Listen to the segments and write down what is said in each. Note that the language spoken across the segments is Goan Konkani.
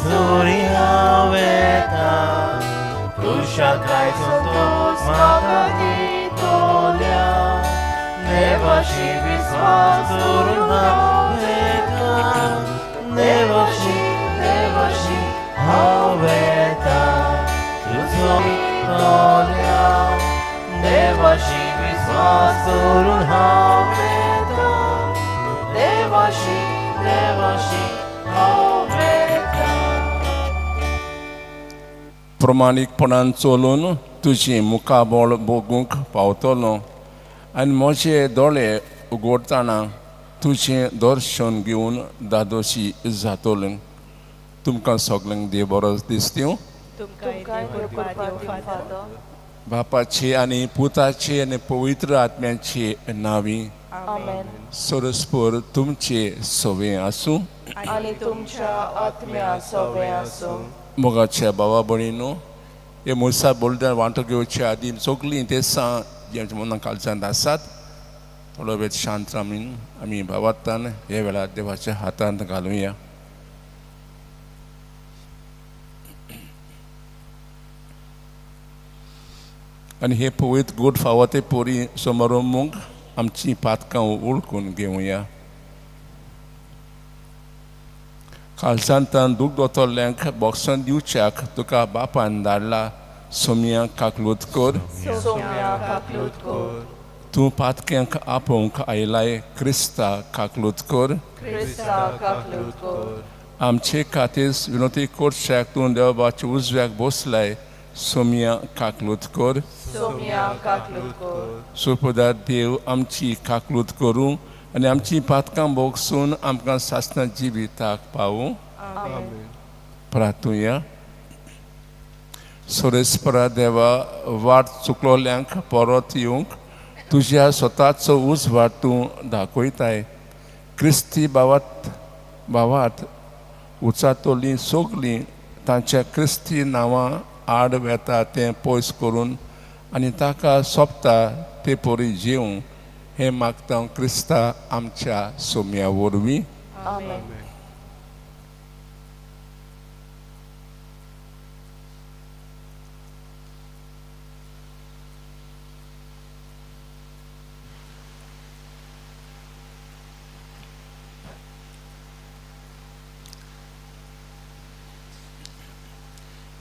सुरी हांव वेता क्रुशाकाय संतोस म्हाका दितोल्या देवाशी विस्वास दवरून हांव वेता देवाशी देवाशी हांव वेता तुजो दितोल्या देवाशी विस्वास दवरून हांव वेता देवाशी देवाशी हांव वेता. प्रमाणीकपणान चलून तुजी मुखाबळ भोगूंक पावतलो आनी म्हजे दोळे उगडटना तुजें दर्शन घेवन दादोशी जातलें. तुमकां सगल्यांक देव बरो दिसता. तुमकांय देव कृपा दिवं फादर. बापाचे आनी पुताचे आनी पवित्र आत्म्याचे नांवी. आमेन. सरस्पर तुमचे सवे आसूं. आनी तुमच्या आत्म्या सवे आसूं. मोगाच्या बाबा भयणीनो, हे मुसा बोलदान वांटो घेवचे आदी सगळीं देसां जी आमच्या मनां काळजांत आसात थोडो वेळ शांत रामीन आमी भावार्थान हे वेळार देवाच्या हातांत घालुया. आनी हे पवित्र गोड फावो ते पोरी समारंभूंक आमची पातकां वळखून घेवया. काळजांतान दूख दोतोल्ल्यांक बोक्सान दिवच्याक तुका बापान धाडला सोमया काकलूत कर. सोम्या काकलूत कर. तूं पातक्यांक आपोवंक आयलाय क्रिस्ता काकलूत कर. क्रिस्ता काकलूत कर. आमचे खातीर विनोती करच्याक तूं देवबाच्या उजव्याक बसलाय सोमया काकलूत कर. सोम्या काकलूत कर. सुपदार देव आमची काकलूत करूं आनी आमची पातकां भोगसून आमकां सासणा जिविताक पावूं. आमेन. प्रार्थुया. सुरेस्परा देवा, वाट चुकलोल्यांक परत येवंक तुज्या स्वताचो उजवाड तूं दाखयताय. क्रिस्ती भावात भावात उचातोलीं सगलीं तांच्या क्रिस्ती नांवां आड वेता तें पयस करून आनी ताका सोंपता ते परी जेवं हें मागता क्रिस्ता आमच्या सोम्या वरवीं. आमेन.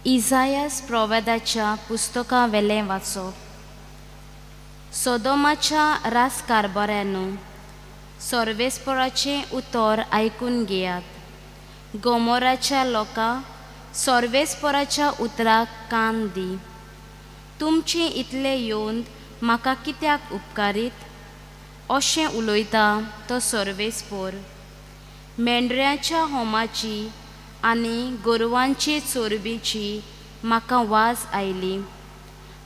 इजायास प्रोवेदाच्या पुस्तका वेलें वाचप. सोदोमाच्या राजकारभाऱ्यानू, सर्वेस्पराचें उतर आयकून घेयात. गोमोराच्या लोकां, सर्वेस्पराच्या उतराक कान दी. तुमचें इतलें येवन म्हाका कित्याक उपकारीत अशें उलयता तो सर्वेस्पोर. मेंढऱ्याच्या होमाची आनी गोरवांचे चोरबेची म्हाका वाज आयली.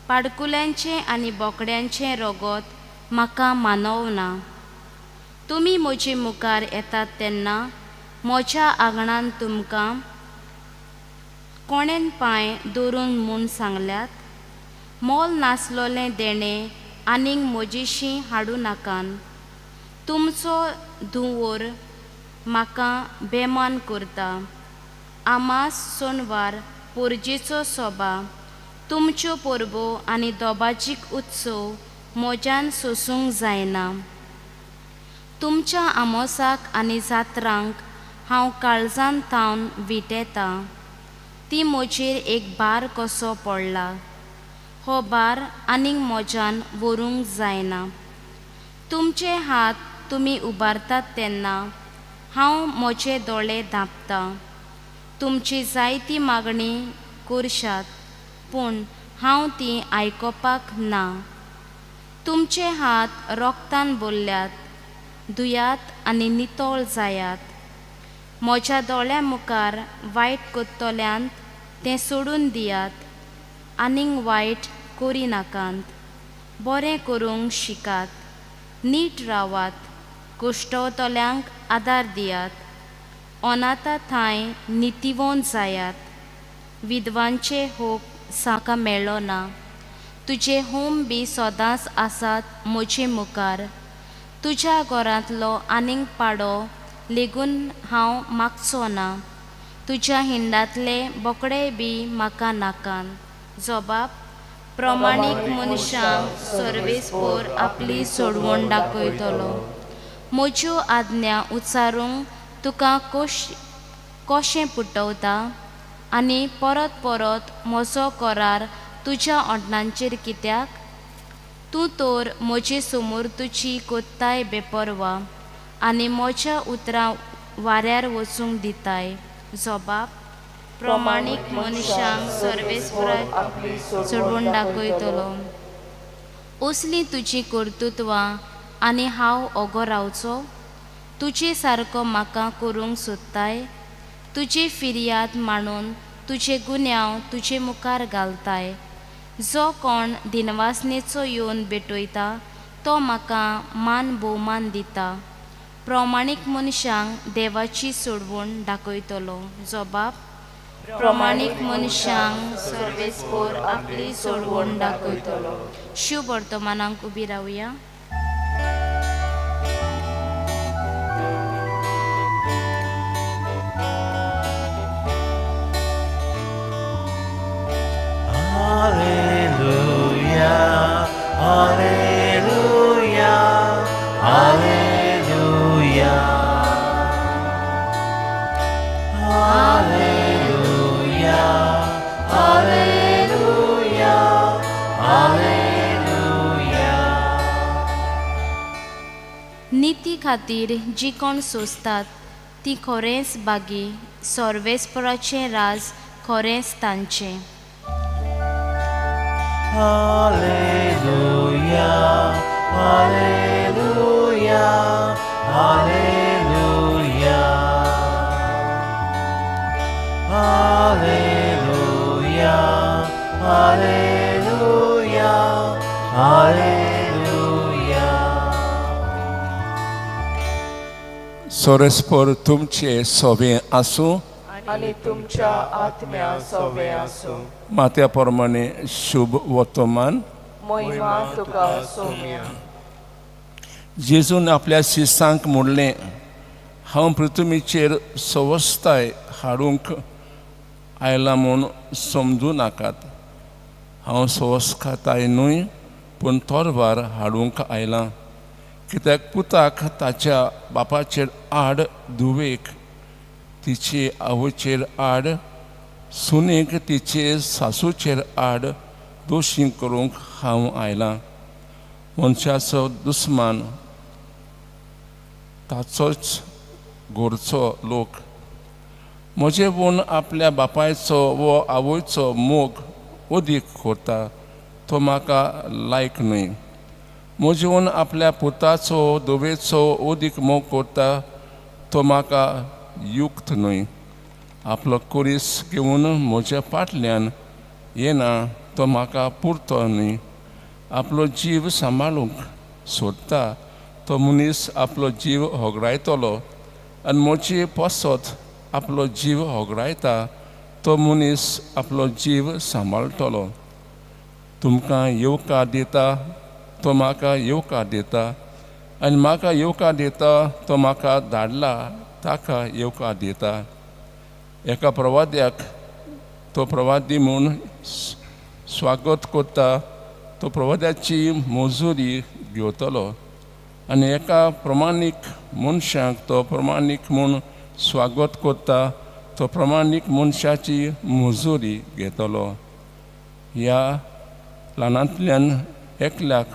पाडकुल्यांचें आनी बोकड्यांचें रगत म्हाका मानवना. तुमी म्हजे मुखार येतात तेन्ना म्हज्या आंगणान तुमकां कोणेन पांय दवरून म्हूण सांगल्यात? मोल नासलोलें देणें आनीक म्हजेशी हाडूं नाकान. तुमचो धुंवोर म्हाका बेमान करता. आमास सोनवार पोरजेचो सोबा, तुमच्यो परबो आनी दोबाजीक उत्सव म्हज्यान सोसूंक जायना. तुमच्या आमोसाक आनी जात्रांक हांव काळजान थावन विटेतां. ती म्हजेर एक भार कसो पडला. हो भार आनीक म्हज्यान व्हरूंक जायना. तुमचे हात तुमी उबारतात तेन्ना हांव म्हजे दोळे धांपतां. तुमची जायती मागणी करशात पूण हांव ती आयकोपाक ना. तुमचे हात रोगतान भरल्यात, धुयात आनी नितळ जायात. म्हज्या दोळ्यां मुखार वायट करतल्यांत तें सोडून दियात. आनीक वायट करिनाकात. बरें करूंक शिकात, नीट रावात, कुश्टवतल्यांक आदार दियात, अनाथा थांय नितीवंत जायात. विधवांचे होक साका मेळ्ळो ना. तुजे होम बी सदांच आसात म्हजे मुखार. तुज्या घरांतलो आनीक पाडो लेगून हांव मागचो ना. तुज्या हिंडांतले बोकडेय बी म्हाका नाकान. जोबाब प्रमाणीक मनशांक सर्वेस्पोर आपली सोडवण दाखयतलो. म्हज्यो आज्ञा उच्चारूंक तुका कशें पुटवता आनी परत परत म्हजो करार तुज्या ओंठांचेर कित्याक? तूं तर म्हजे समोर तुजी कोत्ताय बेपरवा आनी म्हज्या उतरां वाऱ्यार वचूंक दिताय. जोबाब प्रमाणीक मनशांक सर्वेस्पराक आपली सोडवण दाखयतलो. असलीं तुजीं कर्तृत्वां आनी हांव ओगो रावचो? तुजे सारको म्हाका करूंक सोदताय? तुजी फिर्याद मांडून तुजे गुन्यांव तुजे मुखार घालताय. जो कोण दिनवासनेचो येवन भेटयता तो म्हाका मान भोवमान दिता. प्रमाणीक मनशांक देवाची सोडवण दाखयतलो. जोबाब प्रमाणीक मनशांक सर्वेस्पोर आपली सोडवण दाखयतलो. शुभ वर्तमानाक उबी रावया. Alleluia, Alleluia, Alleluia. Alleluia, Alleluia, Alleluia. निती खातीर जी कोण सोंसतात ती खरेंच बागी. सर्वेस्पराचें राज खरेंच तांचें. Alleluia, Alleluia, Alleluia. Alleluia, Alleluia, Alleluia. सोरेस्पोर तुमचे सोबें आसूं आनी तुमच्या आत्म्या सोबें आसूं. मात्या प्रमाणे शुभ वर्तमान. महिमा तुका सोम्या. जेजून आपल्या शिसांक म्हणलें, हांव पृथ्वीचेर सवस्ताय हाडूंक आयलां म्हूण समजूं नाकात. हांव सवस्काताय न्हय पूण तोरवार हाडूंक आयलां. कित्याक पुताक ताच्या बापाचेर आड, धुवेक तिचे आवयचेर आड, सुनेक तिचे सासूचेर आड दोशी करूंक हांव आयलां. मनशाचो दुस्मान ताचोच घरचो लोक. म्हजे म्हूण आपल्या बापायचो वो आवयचो मोग अदीक करता तो म्हाका लायक न्हय. म्हजे म्हूण आपल्या पुताचो धुवेचो अदीक मोग करता तो म्हाका युक्त न्हय. आपलो कुरीस घेवन म्हज्या फाटल्यान येना तो म्हाका पुरतो न्हय. आपलो जीव सांबाळूंक सोदता तो मनीस आपलो जीव होगडायतलो आनी म्हजी पसत आपलो जीव होगडायता तो मनीस आपलो जीव सांबाळटलो. तुमकां येवकार दिता तो म्हाका येवकार दिता आनी म्हाका येवकार दिता तो म्हाका धाडला ताका येवकार दिता. एका प्रवाद्याक तो प्रवादी म्हूण स्वागत करता तो प्रवाद्याची मजुरी घेवतलो आनी एका प्रमाणीक मनशाक तो प्रमाणीक म्हूण स्वागत करता तो प्रमाणीक मनशाची मजुरी घेतलो. ह्या ल्हानांतल्यान एकल्याक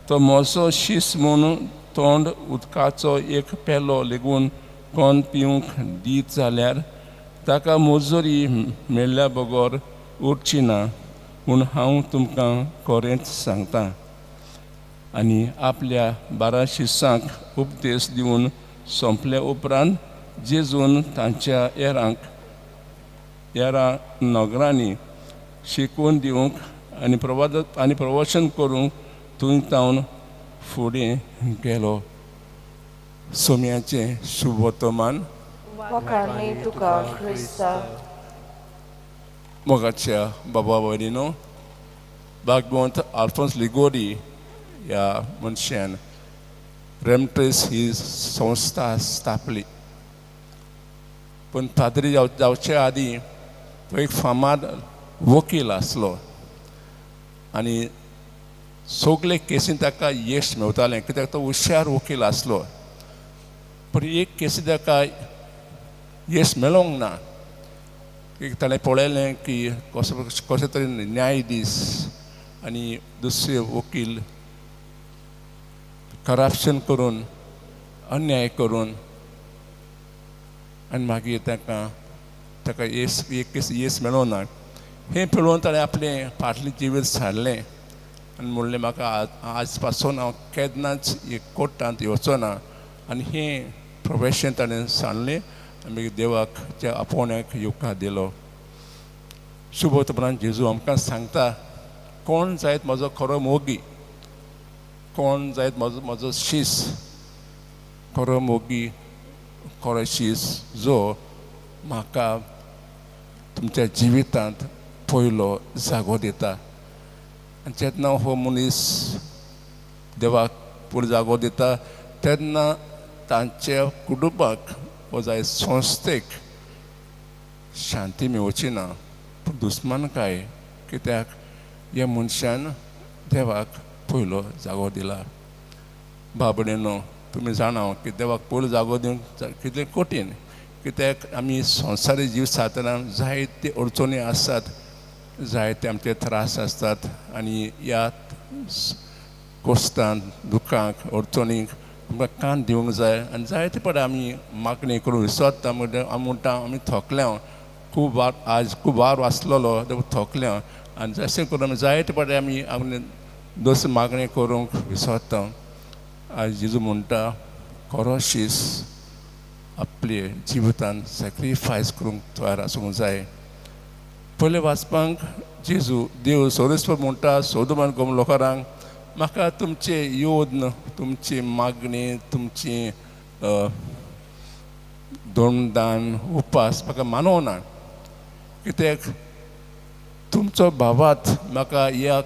तो म्हजो शीस म्हूण तोंड उदकाचो एक पेलो लेगून कोण पिवंक दीत जाल्यार ताका मजुरी मेळ्ळ्या बगर उरची ना म्हूण हांव तुमकां खरेंच सांगता. आनी आपल्या 12 शिसांक उपदेश दिवन सोंपल्या उपरांत जेजून तांच्या येरांक येरा नगरांनी शिकवून दिवंक आनी प्रवाद आनी प्रवचन करूंक थंय तावन फुडें गेलो. सोम्याचें शुभवर्तमान. वाखाणणी तुका क्रिस्ता. मोगाच्या बाबा भयणीनो, भागवंत आल्फोन्स लिगोरी ह्या मनशान रेमट्रेस ही संस्था स्थापली. पूण पाद्री जावचे आदीं तो एक फामाद वकील आसलो आनी सगळे केसीन ताका यश मेवतालें, कित्याक तो हुशार वकील आसलो. पूण एक केसी ताका यश मेळोंक ना. एक ताणें पळयलें की कसो कशे तरेन न्यायाधीश आनी दुसरे वकील करप्शन करून, अन्याय करून आनी मागीर ताका ताका येस एक केस येस मेळोंक ना. हें पळोवन ताणें आपलें फाटलें जिवीत सारलें आनी म्हणलें, म्हाका आज पासून हांव केन्नाच एक कोर्टांत येवचो ना. आनी हें प्रोफेशन ताणें सांडलें आनी मागीर देवाक त्या आपोवण्याक येवकार दिलो. शुभ उपरांत जेजू आमकां सांगता, कोण जायत म्हजो खरो मोगी, कोण जायत म्हजो म्हजो शीस, खरो मोगी, खरो शीस जो म्हाका तुमच्या जिवितांत पयलो जागो दिता. आनी जेन्ना हो मनीस देवाक पयलो जागो दिता तेन्ना तांच्या कुटुंबाक वो जाय संस्थेक शांती मेळची ना, पूण दुस्मानकाय, कित्याक ह्या मनशान देवाक पयलो जागो दिला. बाबडेनो, तुमी जाणा की देवाक पयलो जागो दिवंक कितलें कठीण, कित्याक आमी संवसारी जीव सारतना जायते अडचणी आसात, जायते आमचे त्रास आसतात आनी ह्या कोस्तान दुखांक अडचणींक आमकां कान दिवंक जाय. आनी जायते फावटी आमी मागणी करून विसरता, म्हणटा आमी म्हणटा आमी थकल्या, खूब वार आज खूब वार वाचलेलो थकल्या. आनी जशें करून आमी जायते फावटी आमी आमी दुसरी मागणी करूंक विसरता. आज जेजू म्हणटा, खरो शीस आपले जिवितान सॅक्रिफायस करूंक तयार आसूंक जाय. पयलें वाचपाक जेजू देव सोरेस्पर म्हणटा सोदमान गोम लोकांक, म्हाका तुमचे योद्न, तुमची मागणी, तुमची दोनदान उपास म्हाका मानवना, कित्याक तुमचो भावात म्हाका ह्या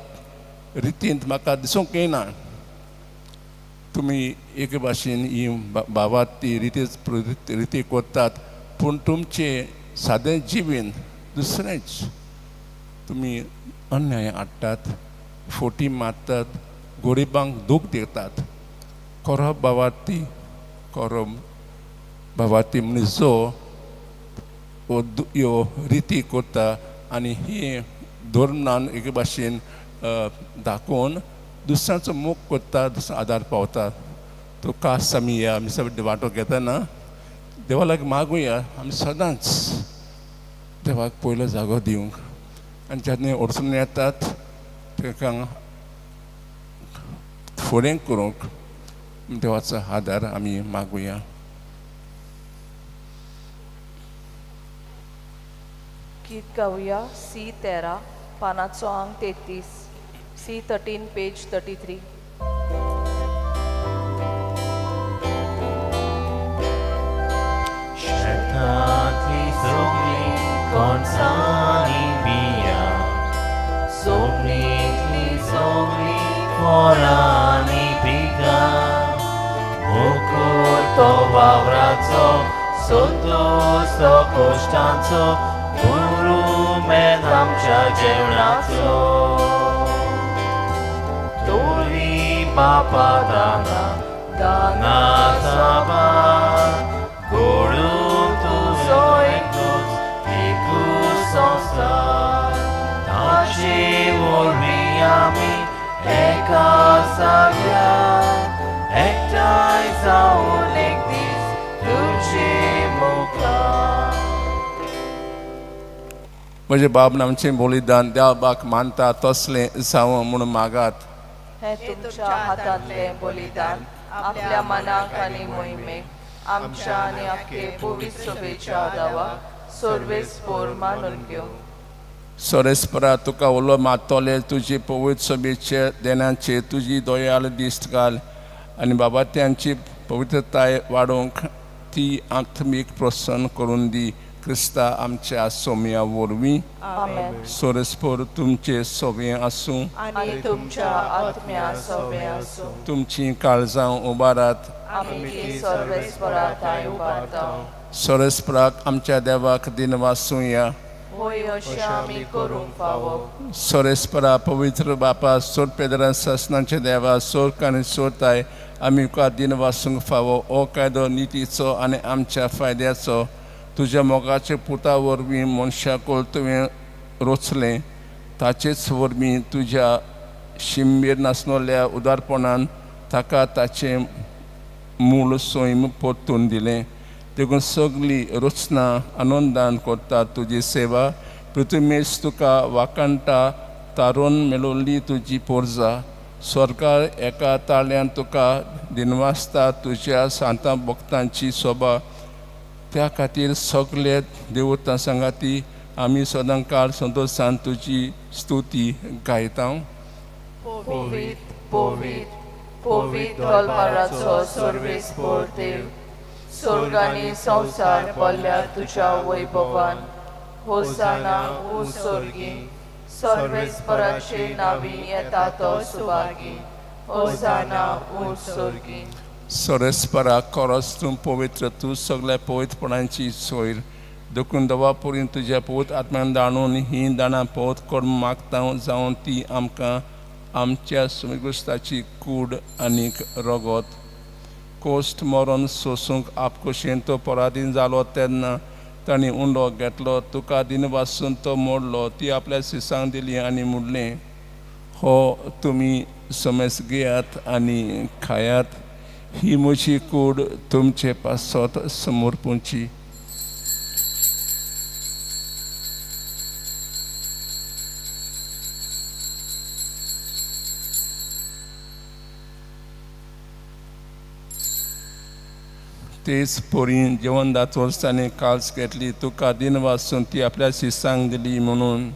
रितींत म्हाका दिसूंक येना. तुमी एके भाशेन ही भावात ती रिती रिती करतात, पूण तुमचें सादें जिवीन दुसरेंच. तुमी अन्याय हाडटात, फोटी मारतात, गरिबांक दूख दितात. खरो भावार्थी, खरो भावार्थी मनीस जो ह्यो रिती करता आनी ही धर्मान एके भाशेन दाखोवन दुसऱ्यांचो मोग करता, दुसरो आदार पावता. तो खास आमी ह्या मिसा वांटो घेतना देवा लागीं मागुया आमी सदांच देवाक पयलो जागो दिवंक. आनी जेन्ना अडचणी येतात ताका फुडें करूंक देवाचो आदार आमी मागुया. गीत गावया सी 13, पानाचो आंक 33, सी 13 पेज 33. शेतांतली सगळीं कणसांनी बियां, सोपणींतली सगळीं फळांनी पिकां, मुकुट तो वावराचो, संतोष तो कश्टांचो, पुरुमेंत आमच्या जेवणाचो. तोरी बापा दाना दाना साबार, गोडून तुजो एकूच एकूच संवसार, ताचे वरवीं आमी एका सारक्या एकठांय जावन एक दीस तुजे मुखार. म्हजे बाब आमचें बलिदान देवाक मानता तसलें जावं म्हूण मागात. हें तुमच्या हातांतलें बलिदान आपल्या मनाक आनी मोहिमेक आमच्या आनी आख्खे पवित्र सभेच्या दावाक सर्वेस्पोर मानून घेवं. सोरेस्परा तुका उलो मारतले तुजी पवित्र सभेचे देनाचे तुजी दयाल दिश्ट घाल आनी बाबा त्यांची पवित्रताय वाडोवंक ती आत्मीक प्रसन्न करून दी, क्रिस्ता आमच्या सोम्या वरवीं. आमेन. सोरेस्पोर तुमचे सोबें आसूं आनी तुमच्या आत्म्या सोबें आसूं. तुमची काळजां उबारात. आमी ती सर्वेस्परा थंय उबारता. सोरेस्पराक आमच्या देवाक दिनवासुया. होय, अशें आमी करूंक फावो. सोरेस्परा पवित्र बापा, सोर पेदरा सासनाचे देवा, सोर आनी सोरताय, आमी तुका दिनवासूंक फावो. हो कायदो नितीचो आनी आमच्या फायद्याचो. तुज्या मोगाचे पुता वरवीं मनशाक तुवें रोचलें, ताचेच वरवीं तुज्या शिंबेर नासलेल्या उदारपणान ताका ताचें मूळ सैम परतून दिलें. देखून सगळी रचना आनंदान करता तुजी सेवा. पृथ्वीमेश तुका वाखाणटा, तारून मेळोवली तुजी पोरजा. सरकार एका ताळ्यान तुका दिनवासता, तुज्या सांता भक्तांची सोबा. त्या खातीर सगळे देवतां सांगाती आमी सदांकाळ संतोशान तुजी स्तुती गायता. पवित्र, पवित्र, पवित्र दलबाराचो सर्वेस्पोर देव, स्वर्गानी संवसार भरल्या तुज्या वैभवान. होसाना ओ स्वर्गी. सर्वेस्पराचे नावी येता तो सुभागी. होसाना ओ स्वर्गी. सोरेस्परा खरोच तूं पवित्र, तूं सगळ्या पवित्रपणाची सोयर. देखून दवापुरीन तुज्या पवित्र आत्म्यान दाणून ही दाणां पवित्र करून मागता, जावन ती आमकां आमच्या सुमिगुस्ताची कूड आनीक रगत. कोश्ट मरण सोसूंक आपकोशेन तो पराधीन जालो तेन्ना तांणी उंडो घेतलो, तुका दिनवासून तो मोडलो, ती आपल्या शिसांक दिली आनी म्हणलें, हो तुमी समेस घेयात आनी खायात, ही म्हजी कूड तुमचे पासत समर्पूंची. तेच पोरीन जेवण दातोच ताणें काल्स घेतली, तुका दिनवासून ती आपल्या शिसांक दिली म्हणून,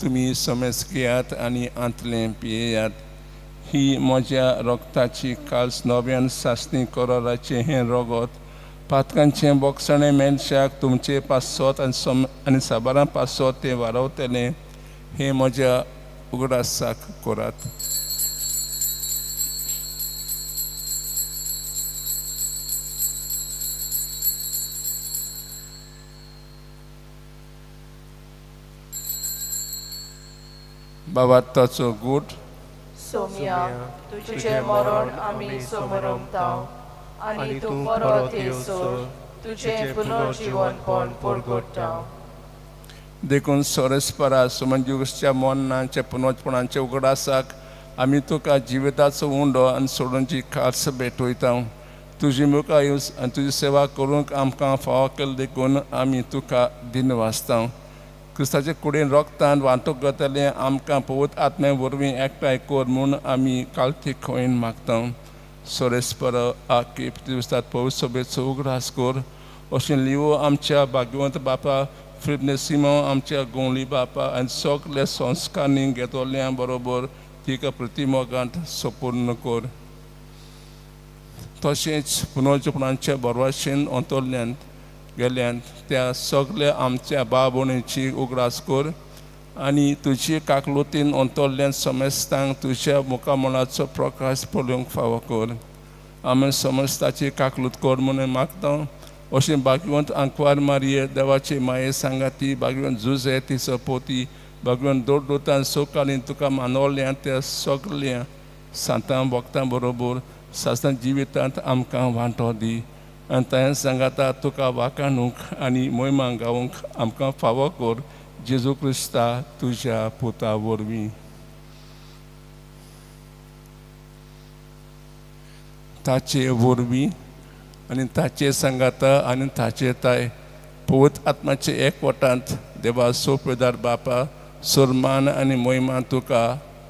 तुमी समेस घेयात आनी आंतलें पियेयात, ही म्हज्या रगताची काल्स, नव्यान सासणी कराराचें हें रगत. पातकांचें बोगसणें मेळशाक तुमचे पासत आनी सम आनी साबारां पासत तें वारवतलें. हें म्हज्या उगडासाक करात. बाबा ताचो गूट. सोम्या, तुजें मरण आमी समरमता आनी तूं परत येसर तुजें पुनर्जिवनपण परगट्टा. देखून सोरेस्परा सुमनजुगच्या मरणाचे पुनर्जपणाचे उगडासाक आमी तुका जिविताचो उंडो आनी सोडूनची खास भेटयता. तुजी मुखार येवन आनी तुजी सेवा करूंक आमकां फावो केली देखून आमी तुका दिनवासता. क्रिस्ताचे कुडीन रोगतान वांटूंक जातलें आमकां पवित्र आत्म्या वरवीं एकठांय कर म्हूण आमी कालती खंयन मागता. सोरेस्पर आकी दिवसात पवित्र सभेचो उगडास कर. अशें लिवो आमच्या भाग्यवंत बापा फिलिप सिमो, आमच्या गोंवली बापा आनी सगळे संस्कारांनी घेतल्या बरोबर तिका प्रतिमोगांत सपूर्ण कर. तशेंच पुनर्जपणाच्या बरवाशेन अंतरल्यान गेल्यान त्या सगल्या आमच्या बाबणीची उगडास कर आनी तुजी काकलुतीन अंतरल्यान समेस्तांक तुज्या मुखामळाचो प्रकाश पळोवंक फावो कर. आमी समस्ताची काकलूत कर म्हणून मागता. अशें भाग्यवंत आंकवार मारये देवाची माये सांगाती, भाग्यवंत जुजे तिचो पोती, भाग्यवंत दोडदोतान सोकालीन तुका मानवल्या त्या सगल्या सांतां भक्तां बरोबर सासणां जिवितांत आमकां वांटो दी आनी तांच्या सांगाता तुका वाखाणूंक आनी मोहिमा गावूंक आमकां फावो कर, जेजू क्रिस्ता तुज्या पुता वरवीं. ताचे वरवीं आनी ताचे सांगाता आनी ताचे ताय पवित्र आत्माचे एकवटांत देवा सोपेदार बापा, सुरमान आनी मोहिमा तुका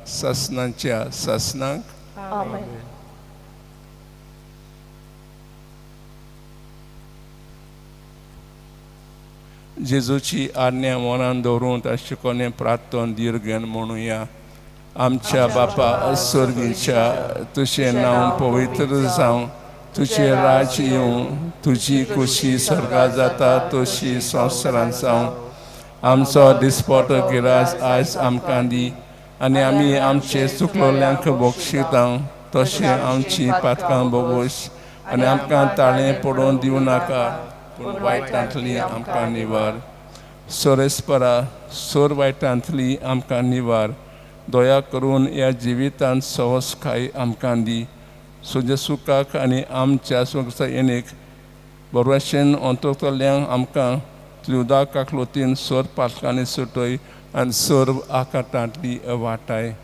सासणाच्या सासणाक. आमेन. जेजूची आज्ञा मनान दवरून त्या शिकोवणें प्रार्थन दीर्घन म्हणुया. आमच्या बापा स्वर्गीच्या, तुजें नांव पवित्र जावं, तुजें राज्य येवं, तुजी खुशी स्वर्गा जाता तशी संवसारांत जावं. आमचो दिसपटो गिरास आयज आमकां दी आनी आमी आमचे चुकलोल्यांक बक्षिता तशें आमची पातकां बोगोश आनी आमकां ताळें पडोवन दिवं नाका, पूण वायटांतली आमकां निवार. सोरेस्परा सोर वायटांतली आमकां निवार. दया करून ह्या जिवितांत सवसकाय आमकां दी. सुजे सुखाक आनी आमच्या स्वता येणेक बरोवशेन अंतरतल्यांक आमकां त्रिउदा काकलोतीन सोर पातकांनी सुटय आनी सर्व आकाटांतली वाटाय.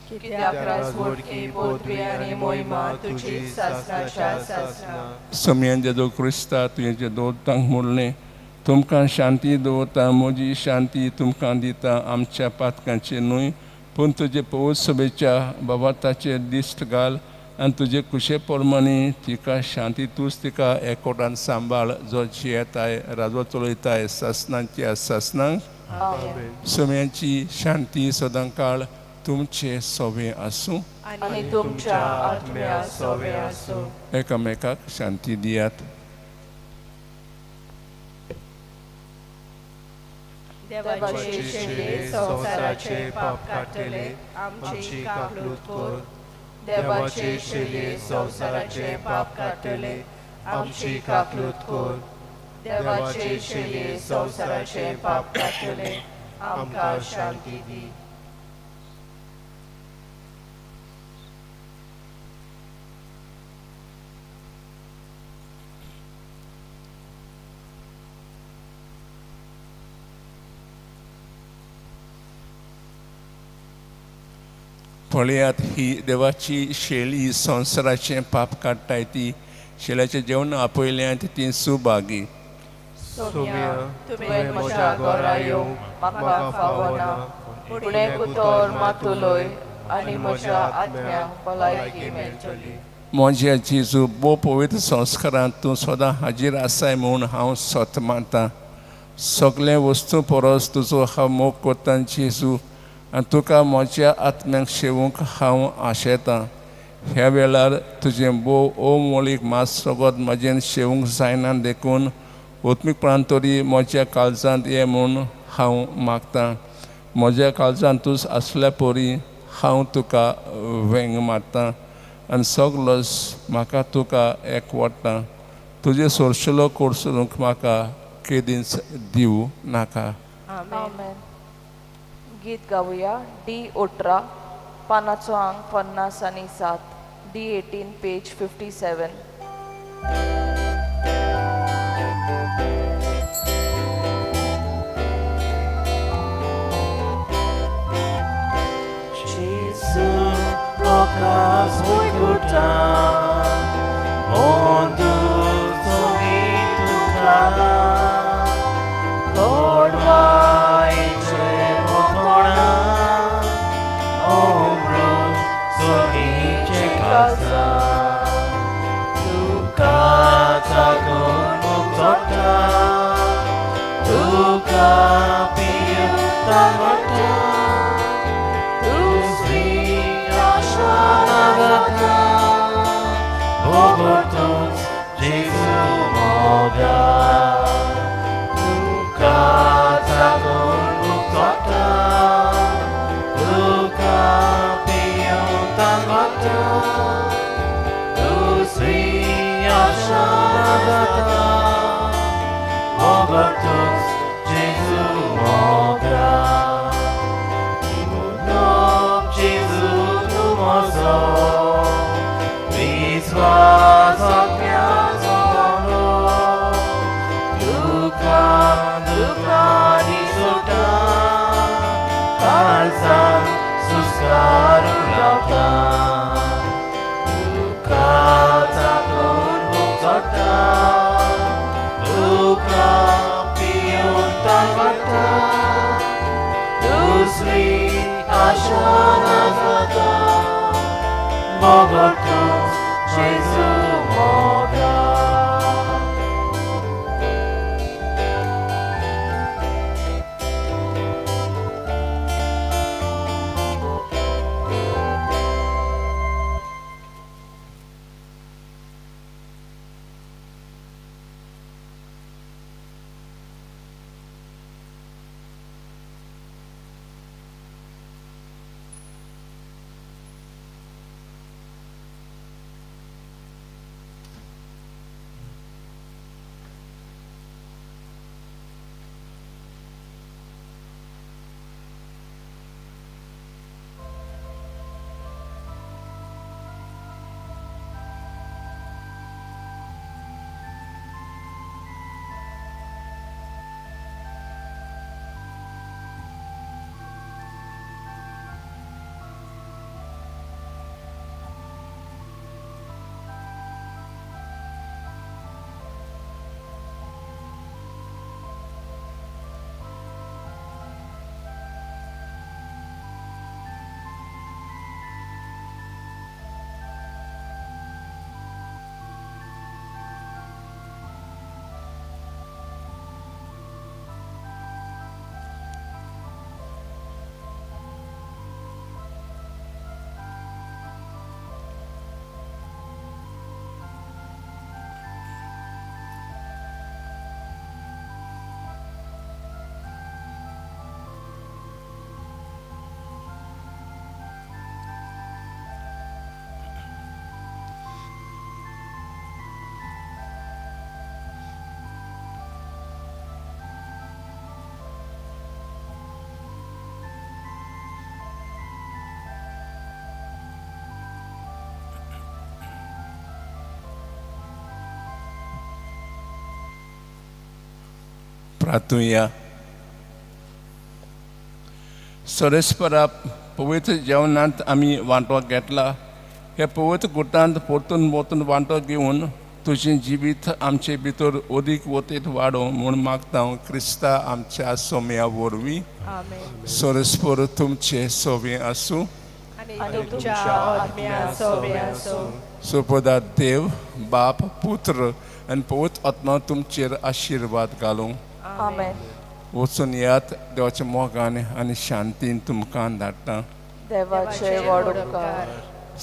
कित्याक राजवटकी पदवी आनी मोहिमा तुजी सासणाच्या सासणा. सोमयान जेजू क्रिस्ता तुजें दोतांक म्हणलें, तुमकां शांती दवरता, म्हजी शांती तुमकां दिता. आमच्या पातकांचे न्हय पूण तुजे पवित्र सभेच्या बाबाताचेर दिश्ट घाल आनी तुजे कुशे प्रमाणे तिका शांती तूंच तिका एकवटान सांबाळ, जो जियेताय राजवट चलयताय सासणांच्या सासणांक. आमेन. सोम्याची शांती सदांकाळ तुमचे सोवे आसूं आनी तुमच्या आत्म्या सोवे आसूं. एकामेकाक शांती दियात. देवाचे शेले संवसाराचे पाप काडटले, आमची काकलूत कर. देवाचे शेले संवसाराचे पाप काडटले, आमची काकलूत कर. देवाचे शेले संवसाराचे पाप काडटले, आमकां शांती दी. पळयात ही देवाची शेली संवसाराचें पाप काडटाय ती शेल्याचें जेवण आपयल्यात ती सुभागी. सोम्या, तुवें म्हज्या घरा येवंक म्हाका फावना, पूण एक उतर मात उलय आनी म्हज्या आत्म्याक भलायकी मेळटली. म्हज्या जेजू भोव पवित्र संस्कारांत तूं सदां हाजीर आसाय म्हूण हांव सत मानतां. सगळे वस्तू परस तुजो हांव मोग करतां जेजू, आनी तुका म्हज्या आत्म्याक शेवूंक हांव आशेतां. ह्या वेळार तुजें भोव अमोलीक मास रगत म्हजेन शेवूंक जायना, देखून आत्मीकपणान तरी म्हज्या काळजांत ये म्हूण हांव मागतां. म्हज्या काळजांतूच आसल्या परी हांव तुका वेंग मारतां आनी सगलोच म्हाका तुका एकवटता. तुजें सोरशिलो कोर्सरूंक म्हाका केदींच दिवं नाका. आमेन. गीत गावया डी 18, पानाचो आंक 57, डी 18 पेज 57. Gesù, procas ondu sovitu kodvaiche motona, omrut sohiche casa, tuka takun muktota, tuka piyuta vata, tusri ashanavata, bogortus Jesu moga, tuka takun muktota, tuka piyuta vata, tusri ashanavata, bogortus Jesu moga. Nom Jesu numoso, viswasatmyazono, duka duka disota, kalsan suskarulauta, duka takun muktota, duka piyuntavata, dusri ashanavata, bogortus Jesu moga. प्रार्थुया. सरेस्परा पवित्र जेवणांत आमी वांटो घेतला. हे पवित्र गुटांत परतून परतून वांटो घेवन तुजें जिवीत आमचे भितर अदीक वतीत वाडोवं म्हूण मागता हांव क्रिस्ता आमच्या सोम्या वरवीं. आमेन. सरस्पर तुमचे सोबें आसूं. आनी तुमच्या आत्म्या सोबे आसूं. सुपदा देव बाप पुत्र आनी पवित्र आत्मा तुमचेर आशिर्वाद घालूं. आमेन. वचून येयात. देवाच्या मोगान आनी शांतीन तुमकां धाडटा. देवाचे व्हड उपकार.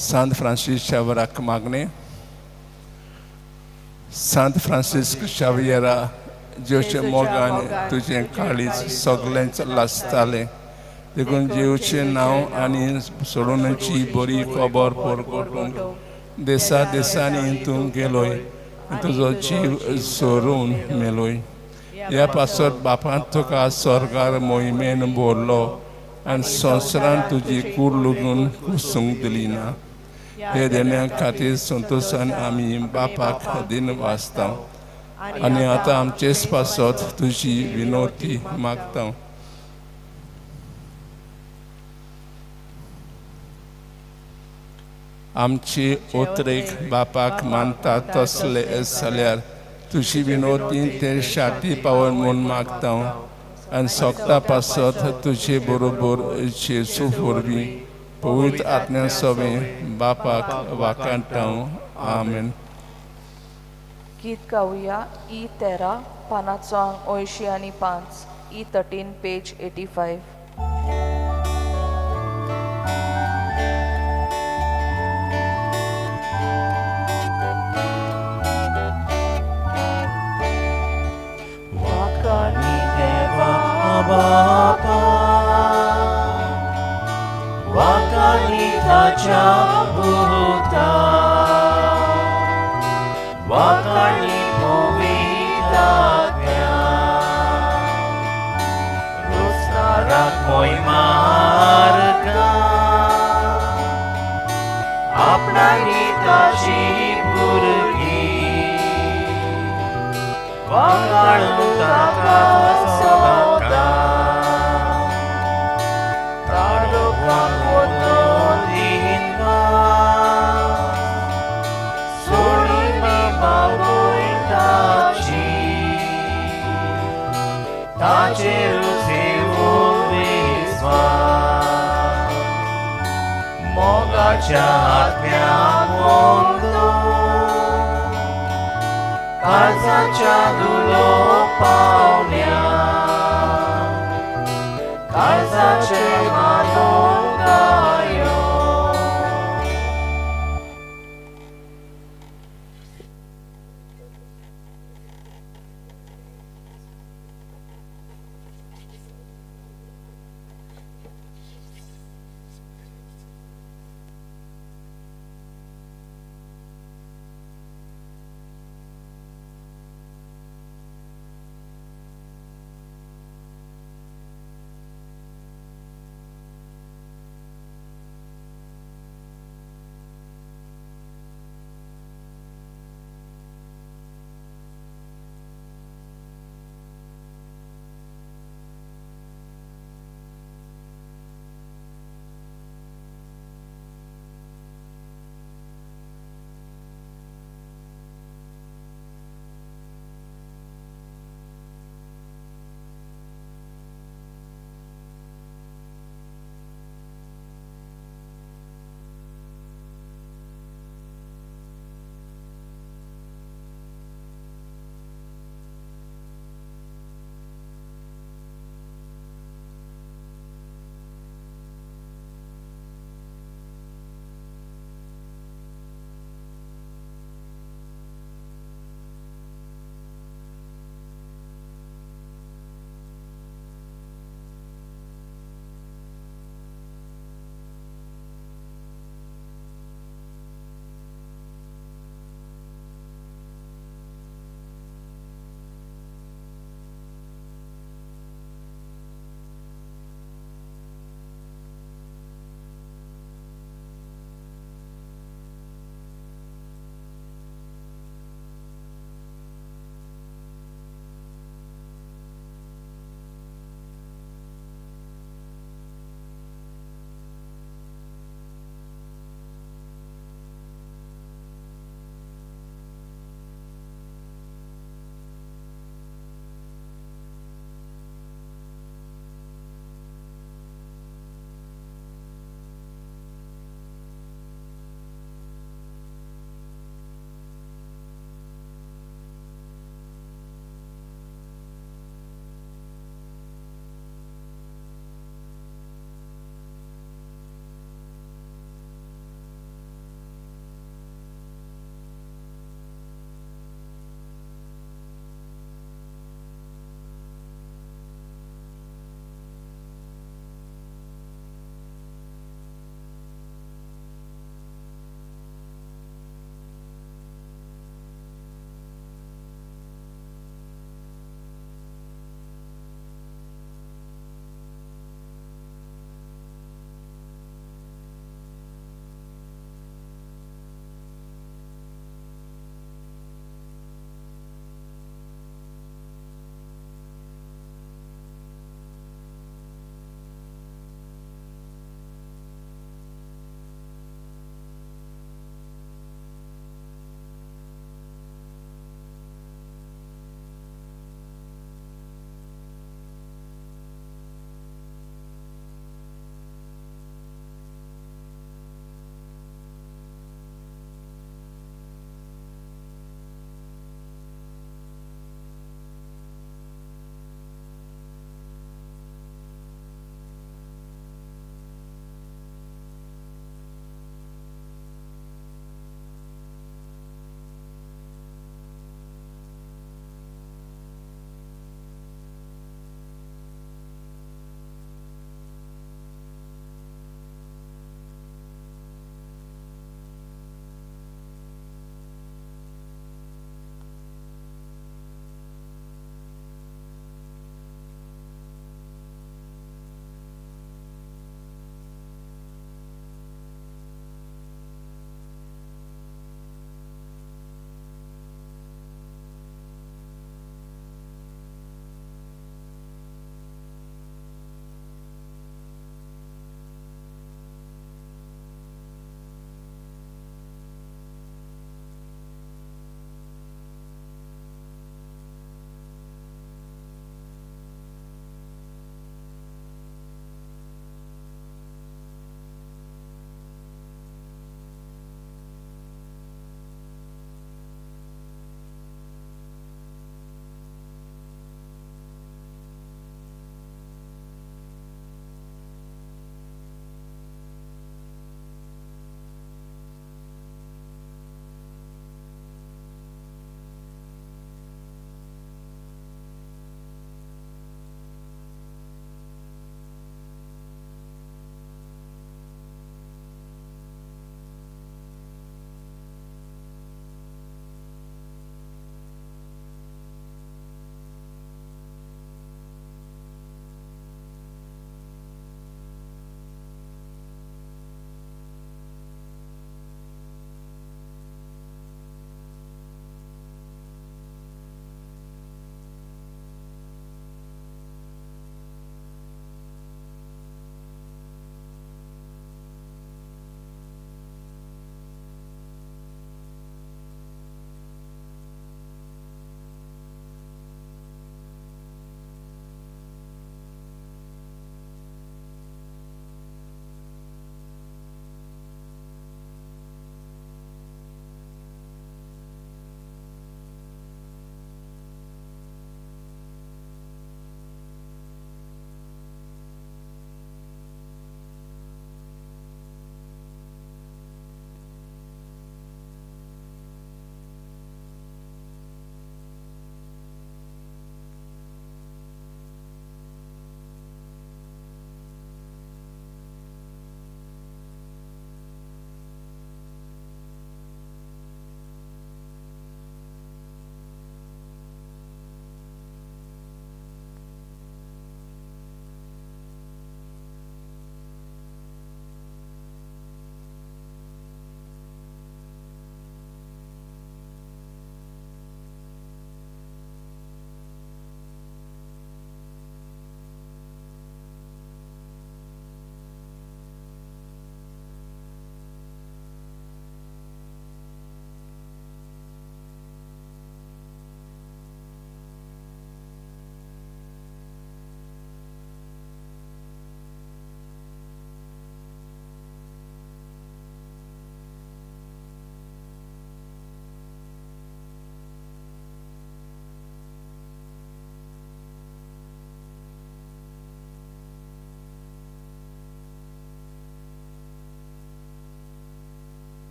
सांत फ्रांसीस शावराक मागणें. सांत फ्रांसीस्क शावियरा, जेवचे मोगान तुजें काळीज सगळेंच लासतालें, देखून जेवचें नांव आनी सोडोवण्याची बरी खबर परगटूंक देसा देसांनी तूं गेलोय आनी तुजो जीव सोरून मेलोय. ह्या पासत बापान तुका स्वर्गार मोहिमेन भरलो आनी संवसारान तुजी कूड लुगून कुसूंक दिली ना. हे देण्या खातीर संतोशान आमी बापाक दिन वाचता आनी आतां आमचेच पासत तुजी विनोती मागता. आमची उतरेक बापाक मानता तसले जाल्यार तुजी विनोती ते शाती पावन म्हूण मागता आनी सोगता पासत तुजे बरोबर जेजू वरवीं पवित्र आत्म्या सोबें बापाक वाकांटाव. आमेन. गीत गावया ई 13, पानाचो आंक 85, E 13, page 85. वाकानी देवा बापा, वाकानी ताच्या भूता, वाकानी पवित्र रोसनाराक मोय मार्गा, आपणाली ताची भुरगीं वाकाळूं ताका सदां, ताळुकाक वचून दिनवास, सोडली बावय ताची, ताचेर सेवून विस्वास, मोगाच्या आत्म्याक वंदो, काळजाच्या दुलो पावण्या, काळजाचे मानून गायो.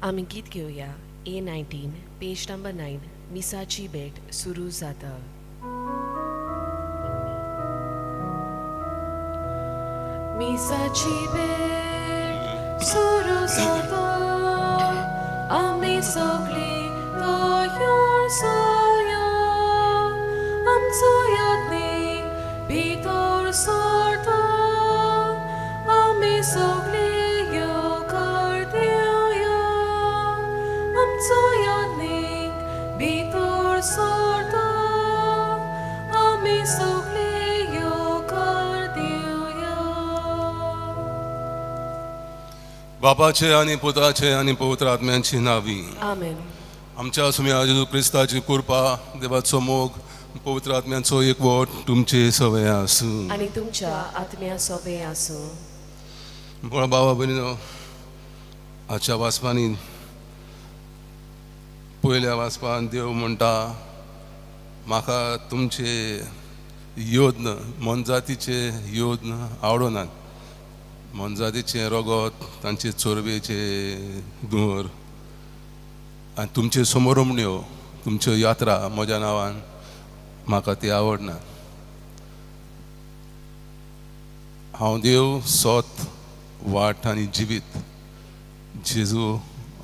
आमी गीत घेवया A 19 page number 9 मिसाची भेट सुरू जाता. मिसाची भेट सुरू जाता, आमी सगळीं तयार जाया, आमचो यादनीक भितर सरता, आमी सगळीं येवकार दिवया, आमचो यादनीक भितर सरता, आमी सगळीं येवकार दिवया. बापाचे आनी पुताचे आनी पवित्र आत्म्यांची नावी. आमेन. आमच्या सुम्या जेजू क्रिस्ताची कृपा, देवाचो मोग, पवित्र आत्म्यांचो एकवट तुमचे सवय आसूं. आनी तुमच्या आत्म्या सोबे आसूं. पूण बाबा भयणीनो, आजच्या वाचपांनी पयल्या वाचपान देव म्हणटा, म्हाका तुमचे योद्न मोनजातीचे योद्न आवडनात. मोनजातीचें रगत, तांचे चोरबेचे धुंवर आनी तुमच्यो समोरमण्यो, तुमच्यो यात्रा म्हज्या नांवान म्हाका ती आवडना. हांव देव, सोत, वाट आनी जिवीत. जेजू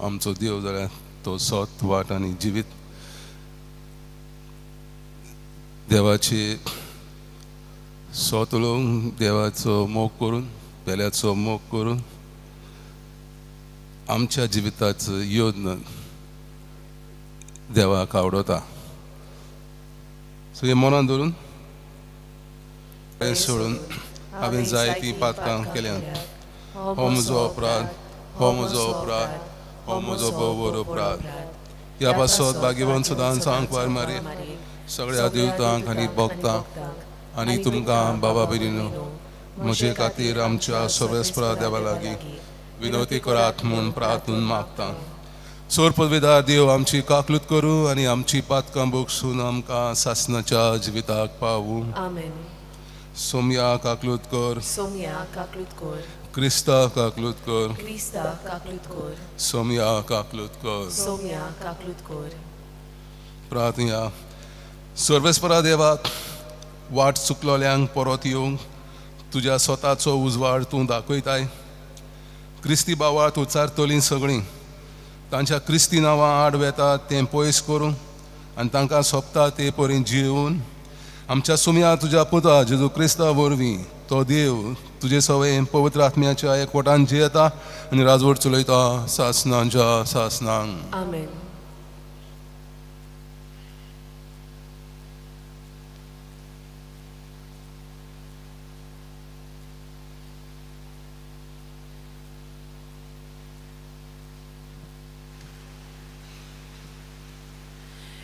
आमचो देव जाल्यार तो सोत, वाट आनी जिवीत. देवाची सोत उलोवंक, देवाचो मोग करून, पेल्याचो मोग करून आमच्या जिविताचो योद्न देवाक आवडता. सो हें मनान धरून सोडून हांवें जायतीं पातकां केल्यांत. हो म्हजो अपराध, हो म्हजो अपराध, हो म्हजो भोव अपराध. ह्या पासत भाग्यवंत सदांच आंकवार मारी, सगळ्या देवतांक आनी भक्तांक आनी तुमकां बाबा भयणीनो म्हजे खातीर आमच्या सर्वेस्परा देवा लागीं विनवती करात म्हूण प्रार्थून मागता. सोर पदवेदार देव आमची काकलूत करूं आनी आमची पातकां बोगसून आमकां सासनाच्या जिविताक पावूं. आमेन. सोमया काकलूत कर. सोमया काकलूत कर. क्रिस्ता काकलूत कर. क्रिस्ता काकलूत कर. सोमया काकलूत कर. सोमया काकलूत कर. प्रार्थना. सर्वेस्परा देवाक, वाट चुकलोल्यांक परत येवंक तुज्या स्वताचो उजवाड तूं दाखयताय. क्रिस्ती बावाळ तूं चारतली सगळीं तांच्या क्रिस्ती नांवां आड वेता तें पयस करूं आनी तांकां सोंपता ते परी जिवन आमच्या सुमया तुज्या पुता जेजू क्रिस्ता वरवीं, तो देव तुजे सवय पवित्र आत्म्याच्या एकवटान जियेता आनी राजवट चलयता सासनांच्या सासनांक. आमेन.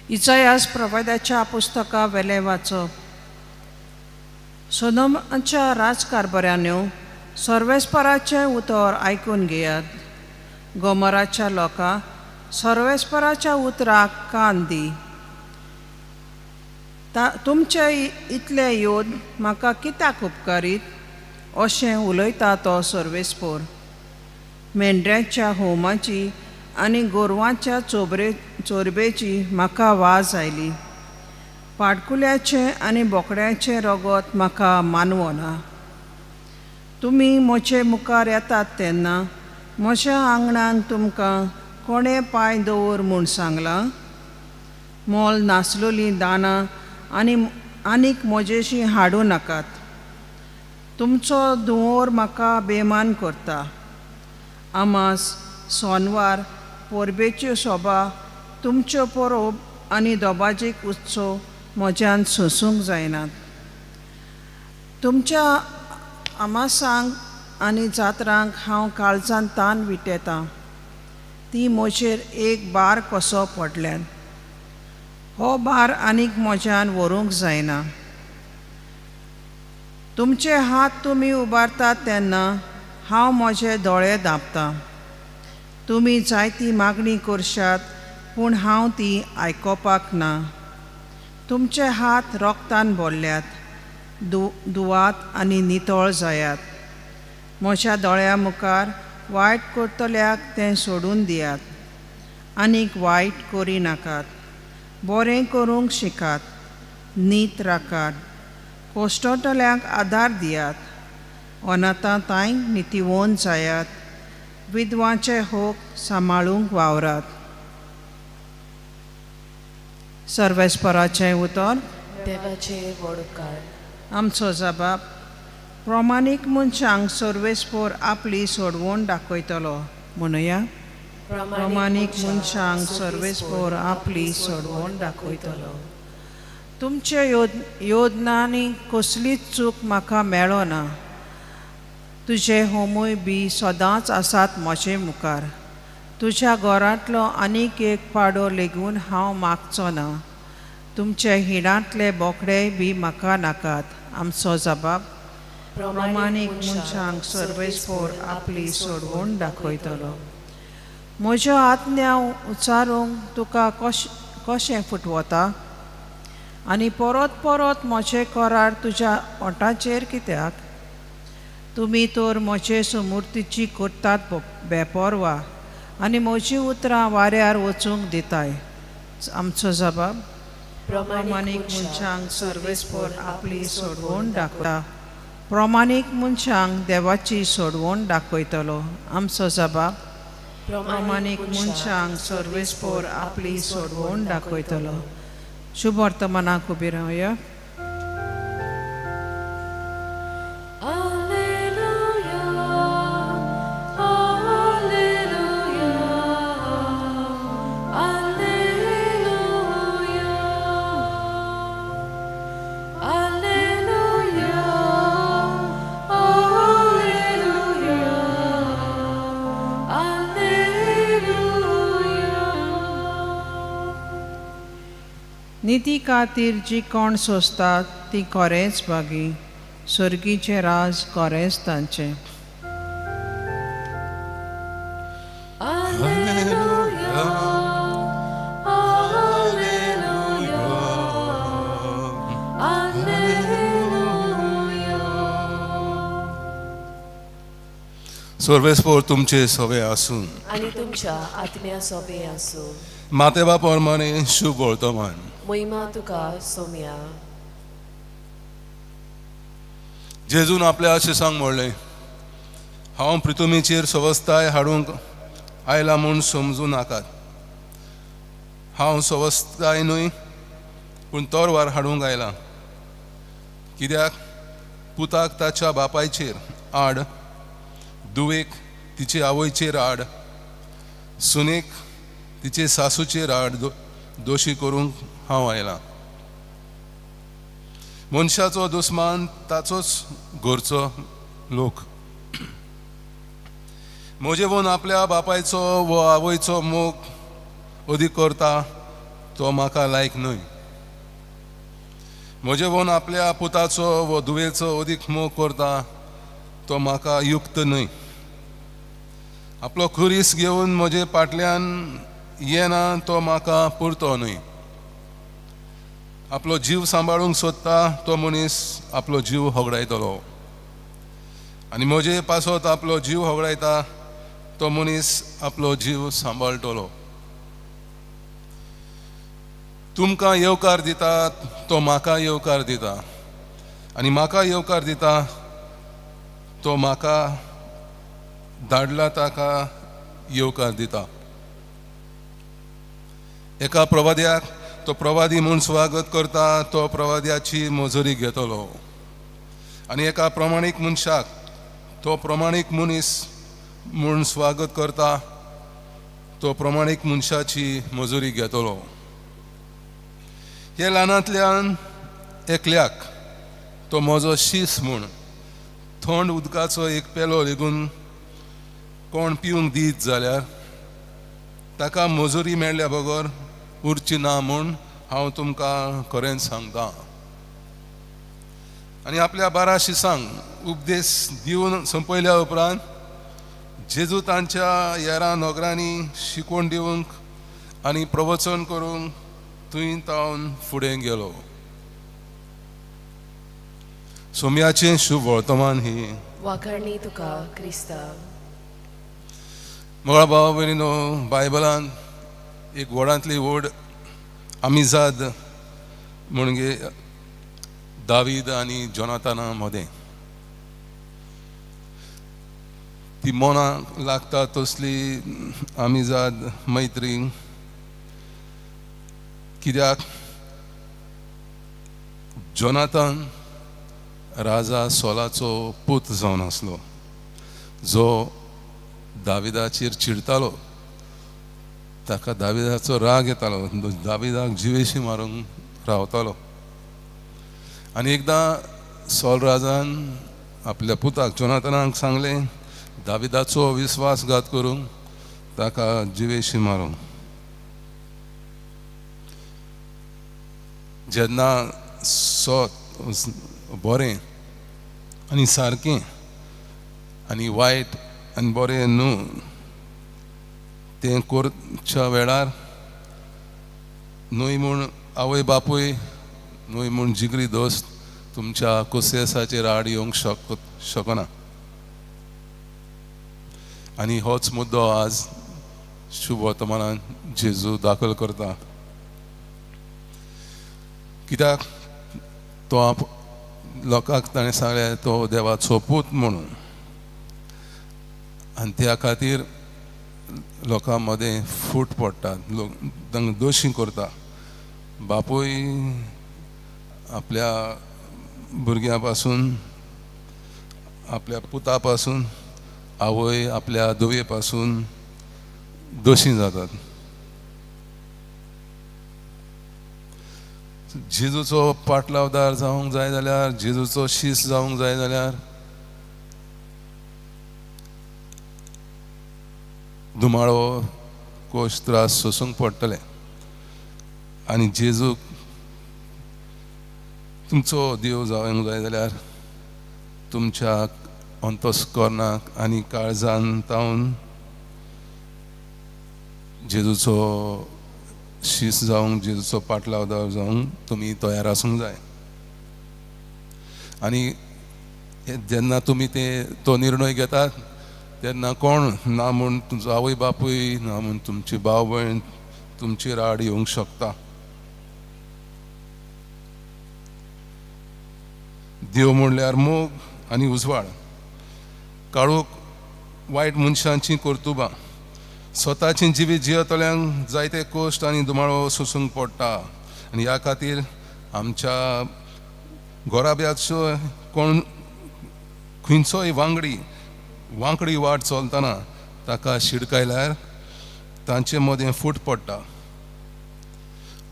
इजायास प्रवादाच्या पुस्तका वेलें वाचप. सोनमाच्या राजकारभाऱ्यांनो, सर्वेस्पराचें उतर आयकून घेयात. गोमराच्या लोकां, सर्वेस्पराच्या उतराक कान दी. तुमचे इतले योद म्हाका कित्याक उपकारीत अशें उलयता तो सर्वेस्पोर. मेंढऱ्यांच्या होमाची आनी गोरवांच्या चोरबेची म्हाका वाज आयली. पाडकुल्याचें आनी बोकड्याचें रगत म्हाका मानवना. तुमी म्हजे मुखार येतात तेन्ना म्हज्या आंगणान तुमकां कोणें पांय दवर म्हूण सांगलां? मोल नासलोलीं दानां आनी आनीक म्हजेशी हाडूं नाकात. तुमचो धुंवोर म्हाका बेमान करता. आमास, सोनवार, परबेच्यो सोबा, तुमच्यो परब आनी दोबाजीक उत्सव म्हज्यान सोंसूंक जायनात. तुमच्या आमासांक आनी जात्रांक हांव काळजान तान विटेतां. ती म्हजेर एक बार कसो पडल्यान. हो बार आनीक म्हज्यान व्हरूंक जायना. तुमचे हात तुमी उबारतात तेन्ना हांव म्हजे दोळे धांपतां. तुमी जायती मागणी करशात पूण हांव ती आयकोपाक ना. तुमचे हात रोगतान भरल्यात. दुवात आनी नितळ जायात. म्हज्या दोळ्या मुखार वायट करतल्याक तें सोडून दियात. आनीक वायट करिनाकात. बरें करूंक शिकात, नीत राखात, कश्टतल्यांक आदार दियात, अनाथां तांय नितीवंत जायात, विधवांचे हक सांबाळूंक वावरात. सर्वेस्पराचें उतर. देवाचे व्हड उपकार. आमचो जबाब प्रमाणीक मनशांक सर्वेस्पोर आपली सोडवण दाखयतलो म्हणुया. प्रमाणीक मनशांक सर्वेस्पोर आपली सोडवण दाखयतलो. तुमच्या योजनांनी कसलीच चूक म्हाका मेळना. तुजे होमूय बी सदांच आसात म्हजे मुखार. तुज्या घरांतलो आनीक एक पाडो लेगून हांव मागचो ना. तुमचे हिणांतले बोकडेय बी म्हाका नाकात. आमचो जबाब प्रमाणीक मनशांक सर्वेस्पोर आपली सोडवण दाखयतलो. म्हज्यो आज्ञा उच्चारूंक तुका कशें फुटवता आनी परत परत म्हजे करार तुज्या ओंठाचेर कित्याक? तुमी तर म्हजे सुमुर्तीची करतात बेपर्वा आनी म्हजीं उतरां वाऱ्यार वचूंक दिताय. आमचो जबाब प्रमाणीक मनशांक सर्वेस्पोर आपली सोडवण दाखयता. प्रमाणीक मनशांक देवाची सोडवण दाखयतलो. आमचो जबाब प्रमाणीक मनशांक सर्वेस्पोर आपली सोडवण दाखयतलो. शुभ वर्तमानाक उबी रावया. Alleluia, Alleluia, Alleluia, Alleluia, Alleluia, Alleluia. निती खातीर जी कोण सोंसतात ती खरेंच भागी. सर्गीचें राज खरेंच तांचें. Alleluia, Alleluia, Alleluia. सर्वेस्पोर तुमचे सवे आसूं. आनी तुमच्या आत्म्या सोबे आसूं. मातेबा प्रमाणे शुभ वर्तमान. महिमा तुका सोम्या. जेजून आपल्या शिसांक म्हणलें, हांव पृथुमीचेर सवस्ताय हाडूंक आयला म्हूण समजूं नाकात. हांव सवस्ताय न्हय पूण तोरवार हाडूंक आयला. कित्याक पुताक ताच्या बापायचेर आड, दुवेक तिचे आवयचेर आड, सुनेक तिचे सासूचेर आड दोशी करूंक हांव आयलां. मनशाचो दुस्मान ताचोच घरचो लोक. म्हजे वोन आपल्या बापायचो वो आवयचो मोग अदीक करता तो म्हाका लायक न्हय. म्हजे वोन आपल्या पुताचो वो धुवेचो अदीक मोग करता तो म्हाका युक्त न्हय. आपलो खुरीस घेवन म्हजे फाटल्यान येना तो म्हाका पुरतो न्हय. आपलो जीव सांबाळूंक सोदता तो मनीस आपलो जीव होगडायतलो आनी म्हजे पासत आपलो जीव होगडायता तो मनीस आपलो जीव सांबाळटलो. तुमकां येवकार दिता तो म्हाका येवकार दिता आनी म्हाका येवकार दिता तो म्हाका धाडला ताका येवकार दिता. एका प्रवाद्याक तो प्रवादी म्हूण स्वागत करता तो प्रवाद्याची मजुरी घेतलो आनी एका प्रमाणीक मनशाक तो प्रमाणीक मनीस म्हूण स्वागत करता तो प्रमाणीक मनशाची मजुरी घेतलो. हे ल्हानांतल्यान एकल्याक तो म्हजो शीस म्हूण थंड उदकाचो एक पेलो लेगून कोण पिवंक दीत जाल्यार ताका मजुरी मेळ्ळ्या बगर उरची ना म्हूण हांव तुमकां खरेंच सांगता. आनी आपल्या 12 शिसांक उपदेश दिवन सोंपयल्या उपरांत जेजू तांच्या येरा नगरांनी शिकवण दिवंक आनी प्रवचन करूंक थंय तावन फुडें गेलो. सोम्याचें शुभ वर्तमान ही. वाखाणणी तुका क्रिस्ता. मगळा भाव भयणीनो, बायबलान एक व्हडांतली व्हड आमिजाद म्हणजे दावीद आनी जोनाथाना मदें ती मनाक लागता तसली आमिजाद मैत्री. कित्याक जोनाथन राजा सोलाचो पूत जावन आसलो जो दाविदाचेर चिडतालो, ताका दाविदाचो राग येतालो, दाविदाक जिवेशी मारूंक रावतालो. आनी एकदां सोल राजान आपल्या पुताक जोनाथनाक सांगलें दाविदाचो विस्वासघात करूंक ताका जिवेशी मारूंक. जेन्ना सोत बरें आनी सारकें आनी वायट आनी बरें न्हू तें करच्या वेळार न्हय म्हूण आवय बापूय न्हय म्हूण जिगरी दोस्त तुमच्या कोसेसाचेर आड येवंक शकना. आनी होच मुद्दो आज शुभ वर्तमानान जेजू दाखल करता. कित्याक तो लोकांक ताणें सांगलें तो देवाचो पूत म्हणून, आनी त्या खातीर लोकां मदें फूट पडटा, लोक तांकां दोशी करता. बापूय आपल्या भुरग्यां पासून, आपल्या पुता पासून, आवय आपल्या धुवे पासून दोशी जातात. जेजूचो पाटलावदार जावंक जाय जाल्यार, जेजूचो शीस जावंक जाय जाल्यार धुमाळो कोश त्रास सोसूंक पडटले. आनी जेजूक तुमचो देव जावंक जाय जाल्यार तुमच्या अंतस्करणाक आनी काळजान तावन जेजूचो शीस जावंक, जेजूचो पाटलावदार जावंक तुमी तयार आसूंक जाय. आनी जेन्ना तुमी ते तो निर्णय घेतात तेन्ना कोण ना म्हूण तुमचो आवय बापूय, ना म्हूण तुमची भाव भयण तुमचेर आड येवंक शकता. देव म्हणल्यार मोग आनी उजवाड. काळोख वायट मनशांची कर्तुबां, स्वताची जिवीत जियेतल्यांक जायते कश्ट आनी धुमाळो सोसूंक पडटा. आनी ह्या खातीर आमच्या घराब्याचो कोण खंयचोय वांगडी वांकडी वाट चलतना ताका शिडकायल्यार तांचे मदें फूट पडटा.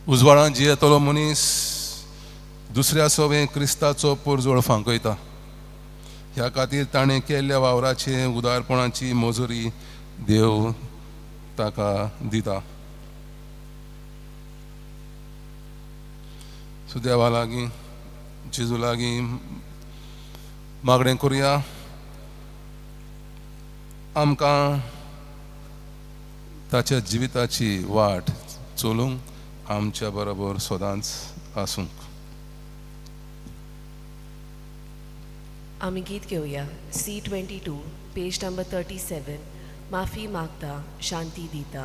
उजवाडान जियेतलो मनीस दुसऱ्या सोवें क्रिस्ताचो पोरजोळ फांकयता. ह्या खातीर ताणें केल्ल्या वावराचे उदारपणाची मजुरी देव ताका दिता. सो देवा लागीं, जेजू लागीं मागणें करुया आमकां ताच्या जिविताची वाट चलूंक आमच्या बरोबर सदांच आसूंक. आमी गीत घेवया C22 page number 37. माफी मागता शांती दिता.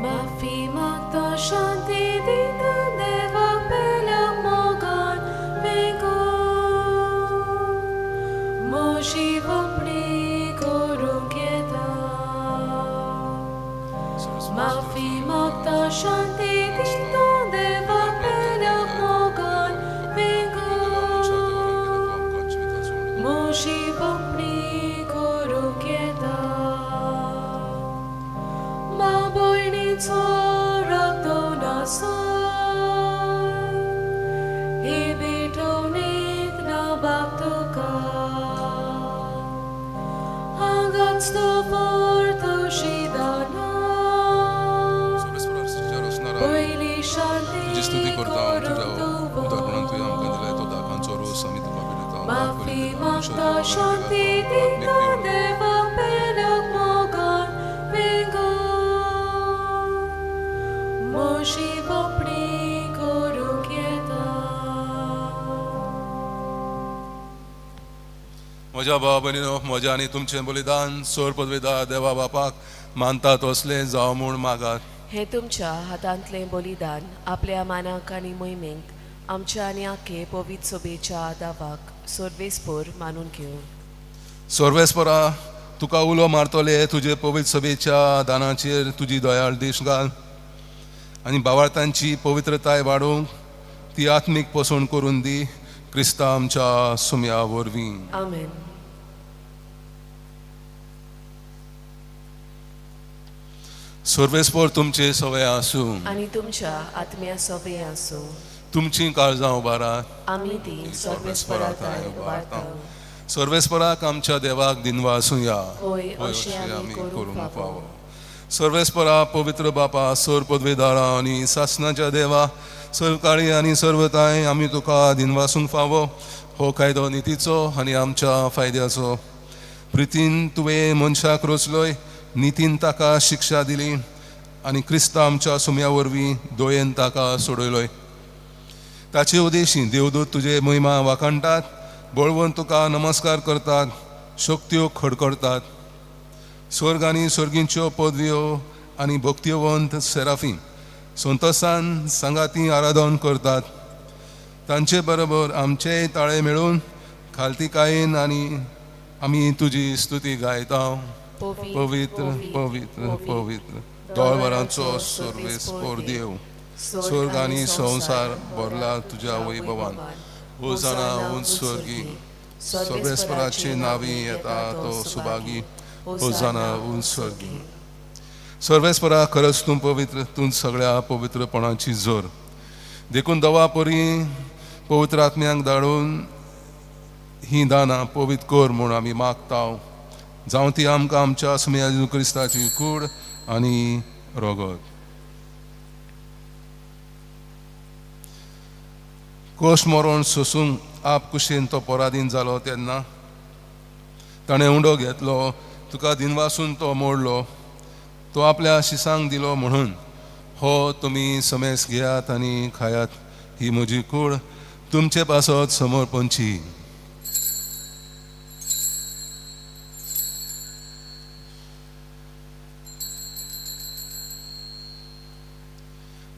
माफी मागता शांती दिता देवा पेल्या मोगान वेगो म्हजी वपणी करूंक येता. माफी मागता शांती दिता देवा पेल्या मोगान वेगो म्हजी वपणी करूंक येता. मा भयणीचो रगतो नासो हे भेटवणेक ना बाप तुका हांगाच तो परतोशी दाना पयली तुजी स्तुती शांती करता हांव, तुज्या करूंक उदारपणान तुवें आमकां दिलाय तो दवर. दाकांचो रोस आमी तुका भेटयता. माफी मागता शांती दिता देवा पेल्याक मोगान वेगो म्हजी वपणी करूंक येता. म्हज्या भाव भयणीनो, म्हज्या आनी तुमचें बलिदान सोर पदवेदार देवा बापाक मानता तसलें जावं म्हूण मागात. हें तुमच्या हातांतलें बलिदान आपल्या मानाक आनी मोहिमेक आमच्या आनी आखे पवित्र सोबेच्या दावाक सर्वेस्पोर मानून घेवं. सर्वेस्परा, तुका उलो मारतले तुजे पवित्र सभेच्या दानाचेर तुजी दयाळ दीश घाल आनी भावार्थांची पवित्रताय वाडोवंक ती आत्मीक पोसवण करून दी, क्रिस्ता आमच्या सुम्या वरवीं. आमेन. सर्वेस्पोर तुमचे सवय आसूं आनी तुमच्या आत्म्या सोबे आसूं. तुमचीं काळजां उबारात. आमी ती सर्वेस्परा थांय उबारता. सर्वेस्पराक आमच्या देवाक दिनवा आसुया. होय, अशें आमी करूंक फावो. सर्वेस्परा, पवित्र बापा, सर पदवेदारा आनी सासणाच्या देवा, सर्वकाळी आनी सर्वताय आमी तुका दिनवासूंक फावो. हो कायदो नितीचो आनी आमच्या फायद्याचो. प्रितीन तुवें मनशाक रचलोय, नितीन ताका शिक्षा दिली आनी क्रिस्ता आमच्या सुम्या वरवीं दोयेन ताका सोडयलोय. ताचे उदेशी देवदूत तुजे महिमा वाखाणटात, बळवंत तुका नमस्कार करतात, शक्त्यो खडखडटात. स्वर्ग आनी स्वर्गींच्यो पदव्यो आनी भक्तिवंत सेराफी संतोसान सांगाती आराधन करतात. तांचे बरोबर आमचेय ताळे मेळून खालतीकायेन आनी आमी तुजी स्तुती गायता. पवित्र पवित्र पवित्र दोळवरांचो सर्वेस्पोर देव, स्वर्ग आनी संवसार भरला तुज्या वैभवान. होजाना उंच स्वर्गी, सर्वेस्पराचे नावी येता तो सुभागी, होजाना उंच स्वर्गी. सर्वेस्परा, खरंच तूं पवित्र, तूं सगळ्या पवित्रपणाची जोर. देखून दवा परी पवित्र आत्म्यांक धाडून ही दानां पवित्र कर म्हूण आमी मागता. जावं ती आमकां आमच्या सुम्या जेजू क्रिस्ताची कूड आनी रोगत. कोश मरण सोसूंक आप कुशीन तो पराधीन जालो तेन्ना ताणें उंडो घेतलो, तुका दिनवासून तो मोडलो, तो आपल्या शिसांक दिलो म्हणून, हो तुमी समेस घेयात आनी खायात, ही म्हजी कूड तुमचे पासत समर्पणची.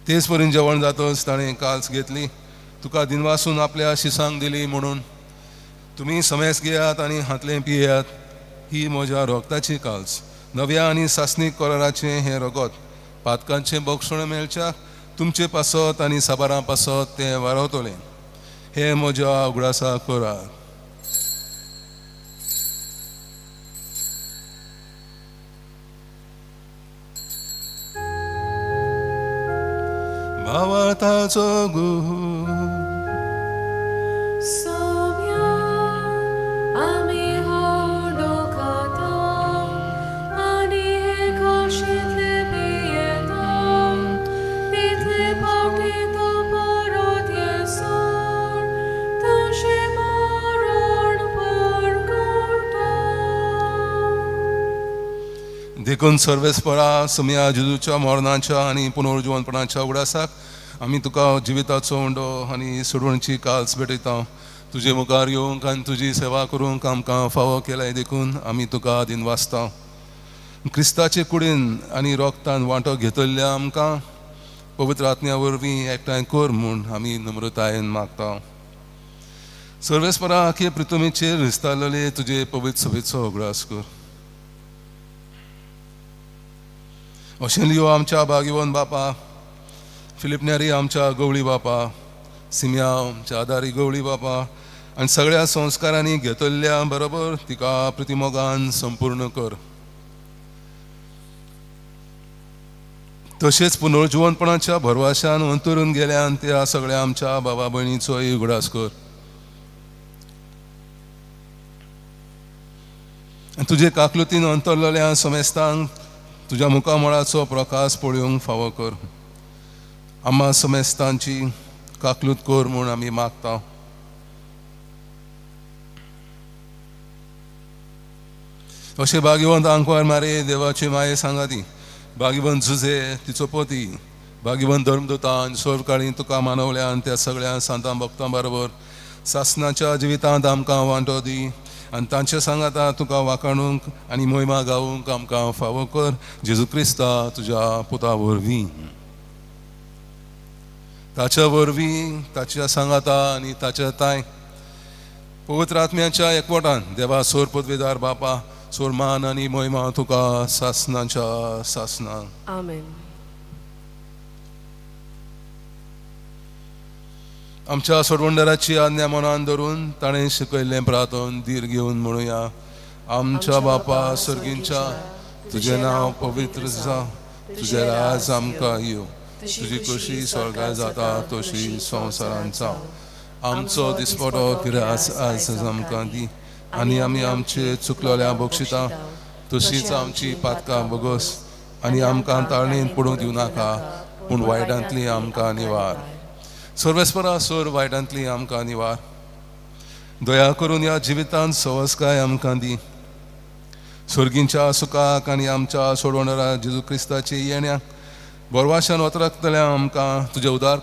तेच परीन जेवण जातच ताणें काल्स घेतली, तुका दिनवासून आपल्या शिसांक दिली म्हणून, तुमी समेस घेयात आनी हातलें पियात, ही म्हज्या रोगताची काल्स, नव्या आनी सासणीक कराराचें हें रगत, पातकांचें बक्षण मेळच्या तुमचे पासत आनी साबारां पासत तें वारवतलें. हें म्हज्या उगडासा करात. भावार्थाचो गुरू सोम्या आमी हो खाता आनी हे कशींतले पियेता, तितले फावटी तो परत येसर तशें मरण परगटा. देखून सर्वेस्परा, सुम्या जेजूच्या मरणाच्या आनी पुनर्जिवनपणाच्या उगडासाक आमी तुका जिविताचो उंडो आनी सोडवणची काल्स भेटयता. तुजे मुखार येवंक आनी तुजी सेवा करूंक आमकां फावो केलाय देखून आमी तुका दिनवासता. क्रिस्ताचे कुडीन आनी रोगतान वांटो घेतल्या आमकां पवित्र आत्म्या वरवीं एकठांय कर म्हूण आमी नम्रतायेन मागता. सर्वेस्परा, आखे पृथ्वीचेर रिस्तालेले तुजे पवित्र सभेचो उगडास कर. अशें लियो आमच्या भाग्यवन बापा, फिलिपन्यारी आमच्या गवळी बापा, सिमया आमच्या आदारी गवळी बापा आनी सगळ्या संस्कारांनी घेतल्या बरोबर तिका प्रतिमोगान संपूर्ण कर. तशेंच पुनर्जिवनपणाच्या भरवाशान अंतरून गेल्यान त्या सगळ्या आमच्या बाबा भयणीचोय उगडास कर. आनी तुजे काकलुतीन अंतरलेल्या समेस्तांक तुज्या मुखामळाचो प्रकाश पळोवंक फावो कर. आम्हा समेस्तांची काकलूत कर म्हूण आमी मागता. अशें भाग्यवंत आंकवार मारे देवाची माये सांगाती, भाग्यवंत जुझे तिचो पती, भाग्यवंत धर्मदूतान सर्वकाळी तुका मानवल्यान त्या सगळ्या सांतां भक्तां बरोबर सासणाच्या जिवितांत आमकां वांटो दी आनी तांचे सांगाता तुका वाखाणूंक आनी मोहिमा गावूंक आमकां फावो कर जेजू क्रिस्ता तुज्या पुता वरवीं ताच्या वरवीं ताच्या सांगाता आनी ताच्या तांय पवित्र आत्म्याच्या एकवटान देवा सोर पदवेदार बापा सोर मान आनी मोहिमा तुका सासनाच्या सासना. आमेन. आमच्या सोडवणदाराची आज्ञा मनान धरून ताणें शिकयल्लें प्रार्थन धीर घेवन म्हणुया. आमच्या बापा सर्गींच्या, तुजें नांव पवित्र जावं, तुजें राज आमकां येवं, तुजी खोशी स्वर्गार जाता तशी संवसारांत जावं. आमचो दिसपटो किरास आज आमकां दी आनी आमी आमचे चुकलोल्या बक्षिता तशीच आमची पातकां बगस आनी आमकां ताळणेन पडूंक दिवं नाका पूण वायटांतली आमकां निवार. सर्वेस्परा सोर वायटांतली आमकां निवार. दया करून ह्या जिवितांत सवसकाय आमकां दी. सर्गींच्या सुखाक आनी आमच्या सोडवणारा जेजू क्रिस्ताचे येण्या बोरवाशान वतरकतल्या आमकां तुज्या उदार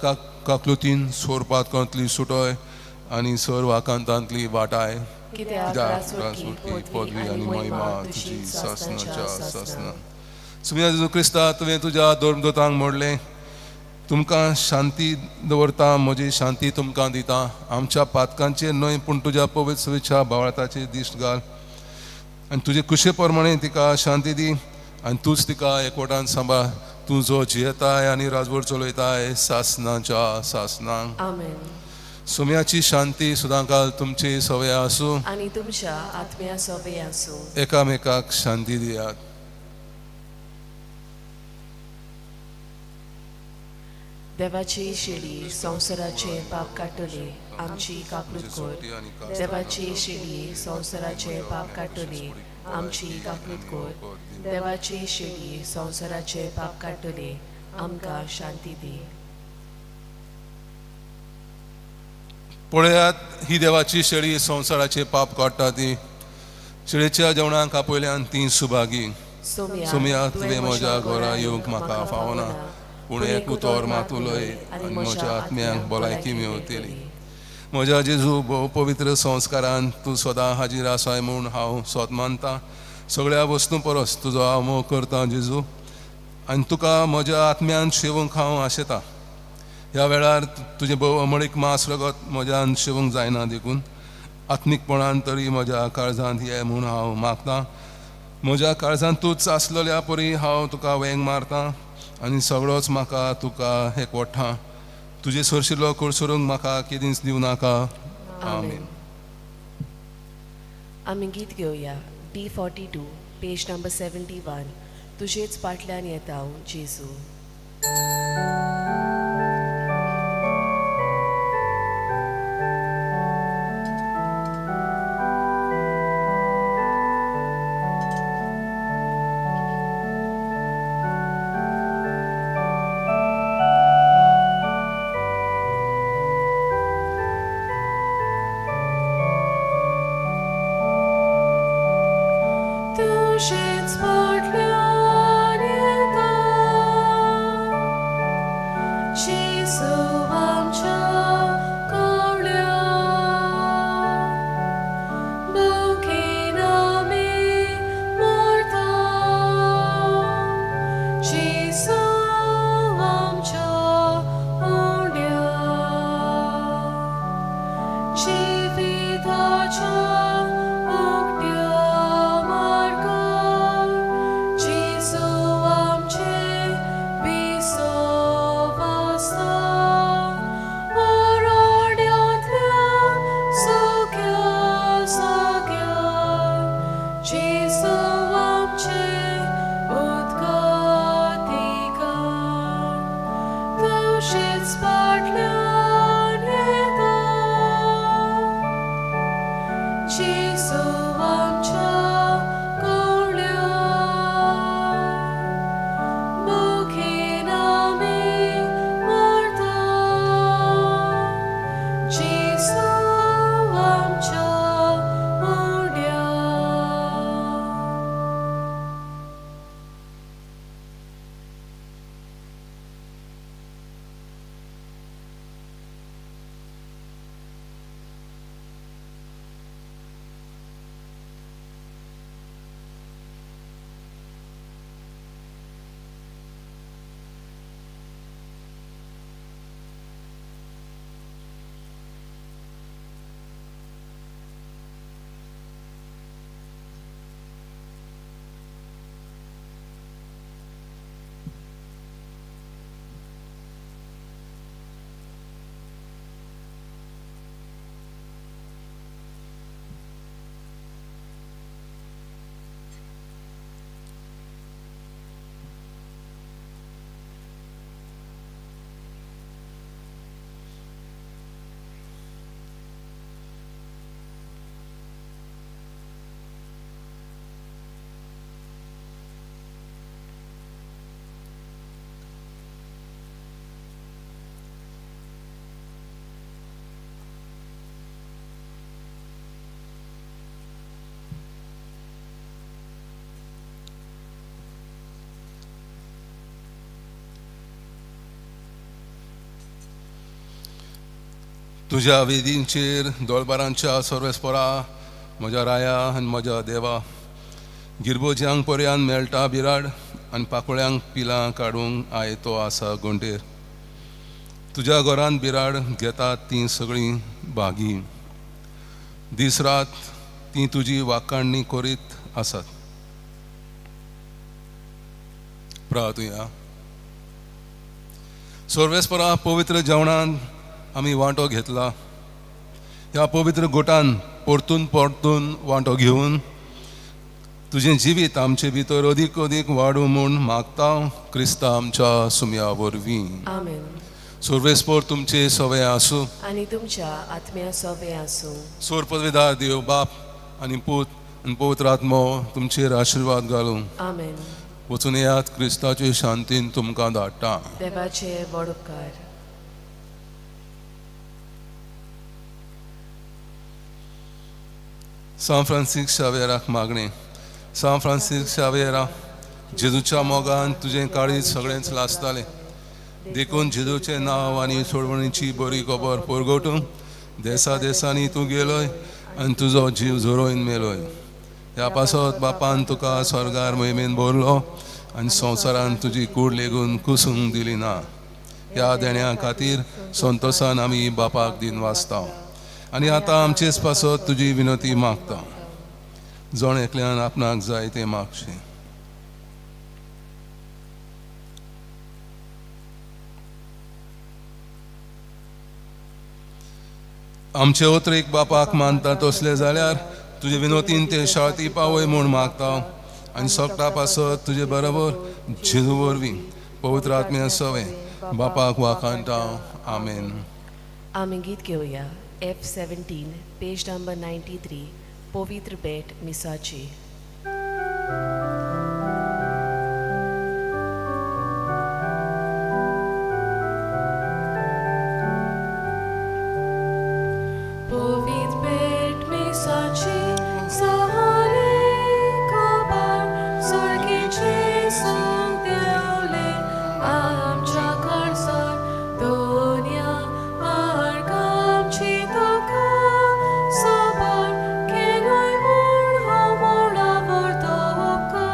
काकलुतीन सोरपातकांतली सुटोय आनी सोर वाकांतांतली वाटाय. कित्याक पदवी आनी महिमा तुजी सासनाच्या सासना. सुमिया जेजू क्रिस्ता, तुवें तुज्या धर्मदूतांक मोडलें, तुमकां शांती दवरता, म्हजी शांती तुमकां दिता. आमच्या पातकांचेर न्हय पूण तुज्या पवित्र सवेच्या भावार्थाचेर दिश्ट घाल आनी तुजे कुशे प्रमाणे तिका शांती दी आनी तूंच तिका एकवटान सांबाळ. तूं जो जियेताय आनी राजवट चलयताय सासनाच्या सासनांक. आमेन. सोम्याची शांती सदांकाल तुमची सवय आसूं आनी तुमच्या आत्म्या सवय आसूं. एकामेकाक शांती दियात. देवाची शेळी संवसाराचे पाप काडटली आमची काकूत कर. देवाची शेळी संवसाराचे पाप काडटली आमची काकूत कर. देवाची शेळी संवसाराचे पाप काडटली आमकां शांती दी. पळयात ही देवाची शेळी संवसाराचे पाप काडटा ती. शेळीच्या जेवणाक आपयल्यान ती सुभागी. सोम्या तुवें म्हज्या घरा येवंक म्हाका फावना पूण एक उतर मात उलय आनी म्हज्या आत्म्याक भलायकी मेवतली. म्हज्या जेजू भोव पवित्र संस्कारान तूं सदां हाजीर आसाय म्हूण हांव सोद मानता. सगळ्या वस्तूं परस तुजो हांव मोग करता जेजू आनी तुका म्हज्या आत्म्यान शेवूंक हांव आशेता. ह्या वेळार तुजें भोव अमळीक मांस रगत म्हज्यान शेवूंक जायना देखून आत्मीकपणान तरी म्हज्या काळजांत ये म्हूण हांव मागता. म्हज्या काळजांत तूंच आसलेल्या परी हांव तुका वेंग मारता आनी सगळोच म्हाका तुका एकवटा. तुजे सरशिल्लो कुरसुरूंक म्हाका केदींच दिवं नाका. आमेन. आमी गीत घेवया D42 page number 71. तुजेच फाटल्यान येता हांव जेजू. तुजेच फाटल्यान येता जेजू आमच्या कवळ्या. भुकेन आमी मरता जेजू आमच्या उंड्या. जिविताच्या उकत्या मार्गार जेजू आमचे विसव आसा. अरण्यांतल्या सुक्या जाग्यार जेजू आमचे उदका ठिकाण. तुजेच फाटल्यान येता जेजू आमच्या कवळ्या. भुकेन आमी मरता जेजू आमच्या उंड्या. तुज्या वेदींचेर दोळबारांच्या सर्वेस्परा म्हज्या राया आनी म्हज्या देवा, गिरबोज्यांक पर्यान मेळटा बिराड आनी पाकोळ्यांक पिलां काडूंक आयतो आसा गोंडेर. तुज्या घरान बिराड घेतात तीं सगळीं भागी, दीस रात तीं तुजी वाखाणणी करीत आसात. प्रार्थुया. सर्वेस्परा पवित्र जेवणान आमी वांटो घेतला. ह्या पवित्र गोटान परतून परतून वांटो घेवन तुजें जिवीत आमचे भितर अदीक अदीक वाडूं म्हूण मागता क्रिस्ता आमच्या सुम्या वरवीं. आमेन. सर्वेस्पर तुमचे सवे आसूं आनी तुमच्या आत्म्या सोबे आसूं. सोर पदवीदार देव बाप आनी पूत आनी पवित्र आत्मो तुमचेर आशिर्वाद घालूं. आमेन. वचून येयात, क्रिस्ताचे शांतीन तुमकां धाडटा. देवाचे व्हड उपकार. सान फ्रांसीस शावेराक मागणें. सान फ्रांसीस शावेरा, जेजूच्या मोगान तुजें काळीज सगळेंच लासतालें, देखून जेजूचें नांव आनी सोडवणीची बरी खबर परगटूंक देसा देसांनी तूं गेलोय आनी तुजो जीव झरोवन मेलोय. ह्या पासत बापान तुका स्वर्गार मोहिमेन भरलो आनी संवसारान तुजी कूड लेगून कुसूंक दिली ना. ह्या देण्या खातीर संतोसान आमी बापाक दिन वाचता आनी आतां आमचेच पासत तुजी विनती मागता. जण एकल्यान आपणाक जाय तें मागचें. आमचे ओतरेक बापाक मानता तसले जाल्यार तुजे विनोतीन ते शाळती पावय म्हूण मागता आनी सगटा पासत तुजे बरोबर जेजू वरवीं पवित्र आत्म्या सवे बापाक वाखाणटा. आमेन. आमी गीत घेवया F17 page number 93 पवित्र भेट मिसाची. पवित्र भेट मिसाची सहारे खबर सुर्गीचे सूख देवले आमच्या काळजार दोन्या मार्गांची तुका सबर केलोय म्हूण हांव मोडावर तो उपकार.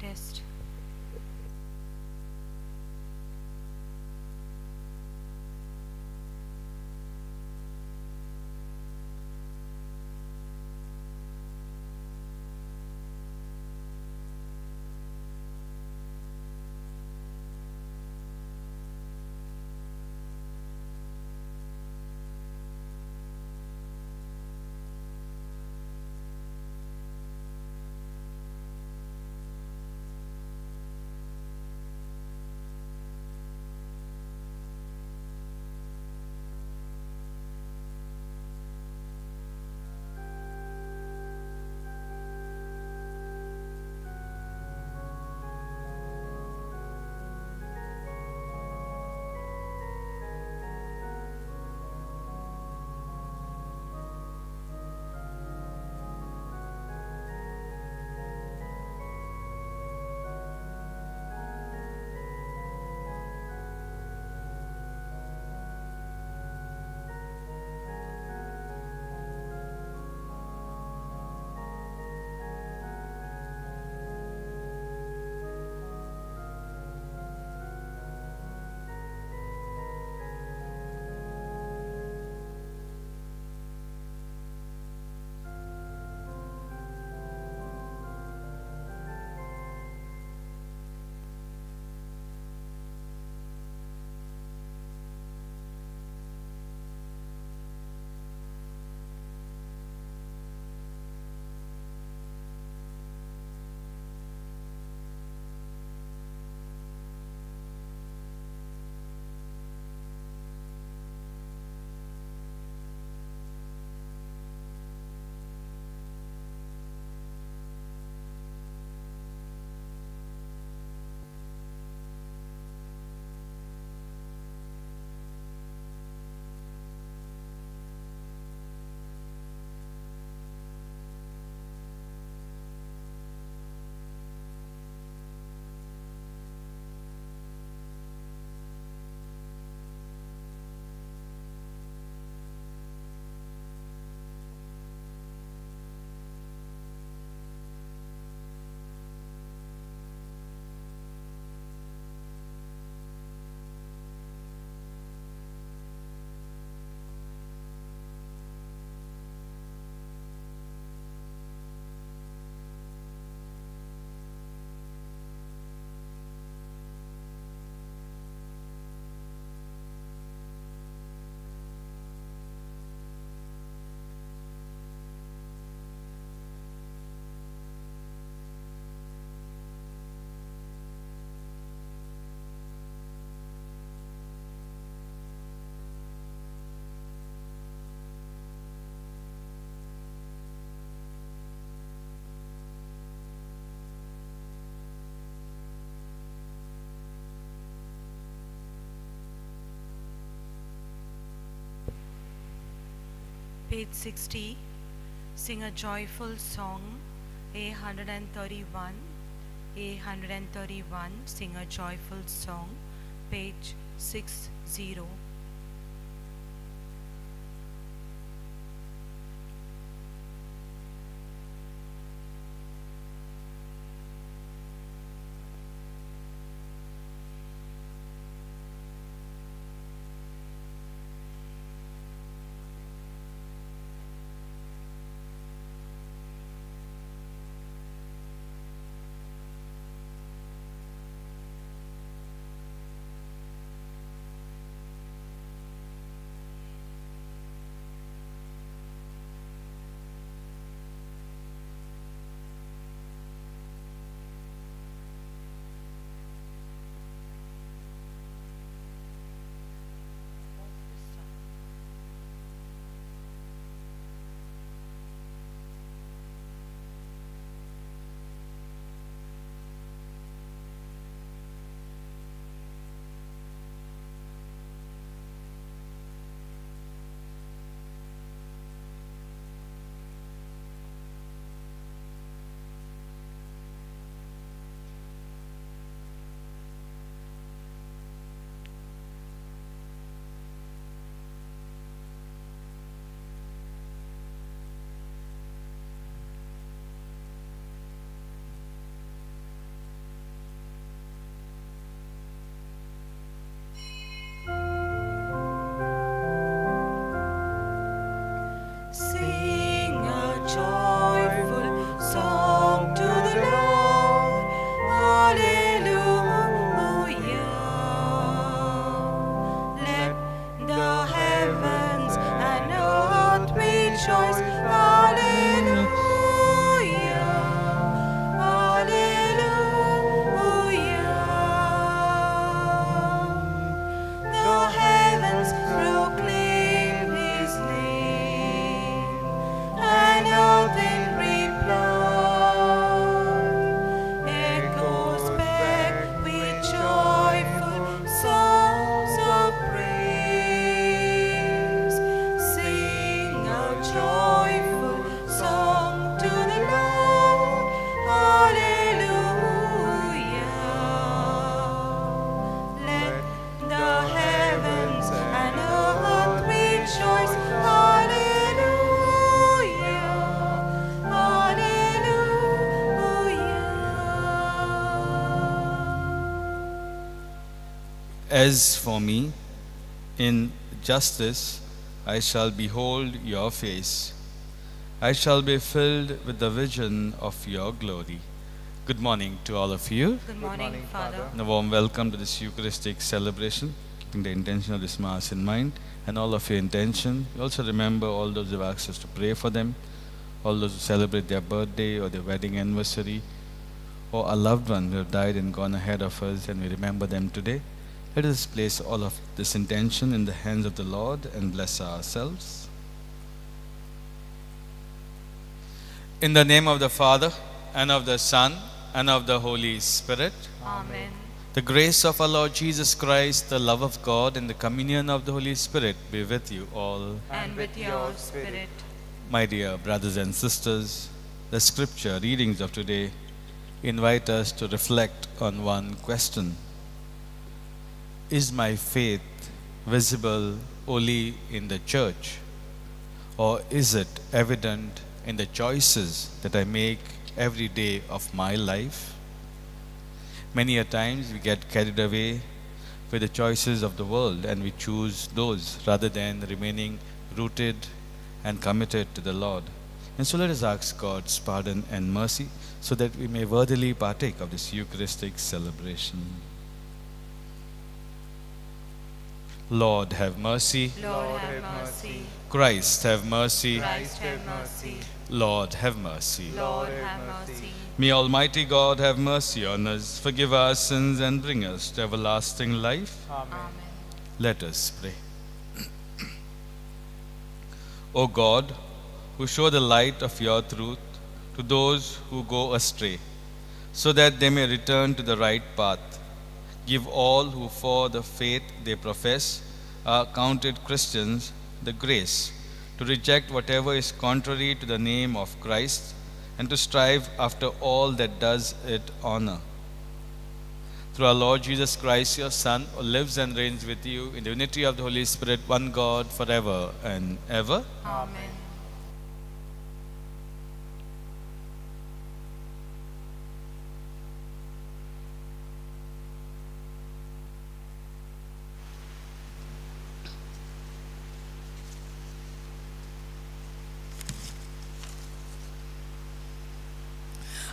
Rest. Page 60, sing a joyful song, A131, A131, sing a joyful song, page 60. As for me, in justice I shall behold your face. I shall be filled with the vision of your glory. Good morning to all of you. Good morning, Father. And a warm welcome to this Eucharistic celebration, keeping the intention of this Mass in mind and all of your intention. We also remember all those who have asked us to pray for them, all those who celebrate their birthday or their wedding anniversary, or a loved one who have died and gone ahead of us, and we remember them today. Let us place all of this intention in the hands of the Lord and bless ourselves. In the name of the Father, and of the Son, and of the Holy Spirit. Amen. The grace of our Lord Jesus Christ, the love of God, and the communion of the Holy Spirit be with you all. And with your spirit. My dear brothers and sisters, the scripture readings of today invite us to reflect on one question. Is my faith visible only in the church, or is it evident in the choices that I make every day of my life? Many a times we get carried away with the choices of the world and we choose those rather than remaining rooted and committed to the Lord. And so let us ask God's pardon and mercy so that we may worthily partake of this Eucharistic celebration. Lord, have mercy. Lord, have mercy. Christ, have mercy. Christ, have mercy. Lord, have mercy. Lord, have mercy. May Almighty God have mercy on us, forgive our sins, and bring us to everlasting life. Amen. Let us pray. O God, who show the light of your truth to those who go astray, so that they may return to the right path, give all who for the faith they profess are counted Christians the grace to reject whatever is contrary to the name of Christ and to strive after all that does it honor. Through our Lord Jesus Christ, your Son, who lives and reigns with you in the unity of the Holy Spirit, one God, forever and ever. Amen.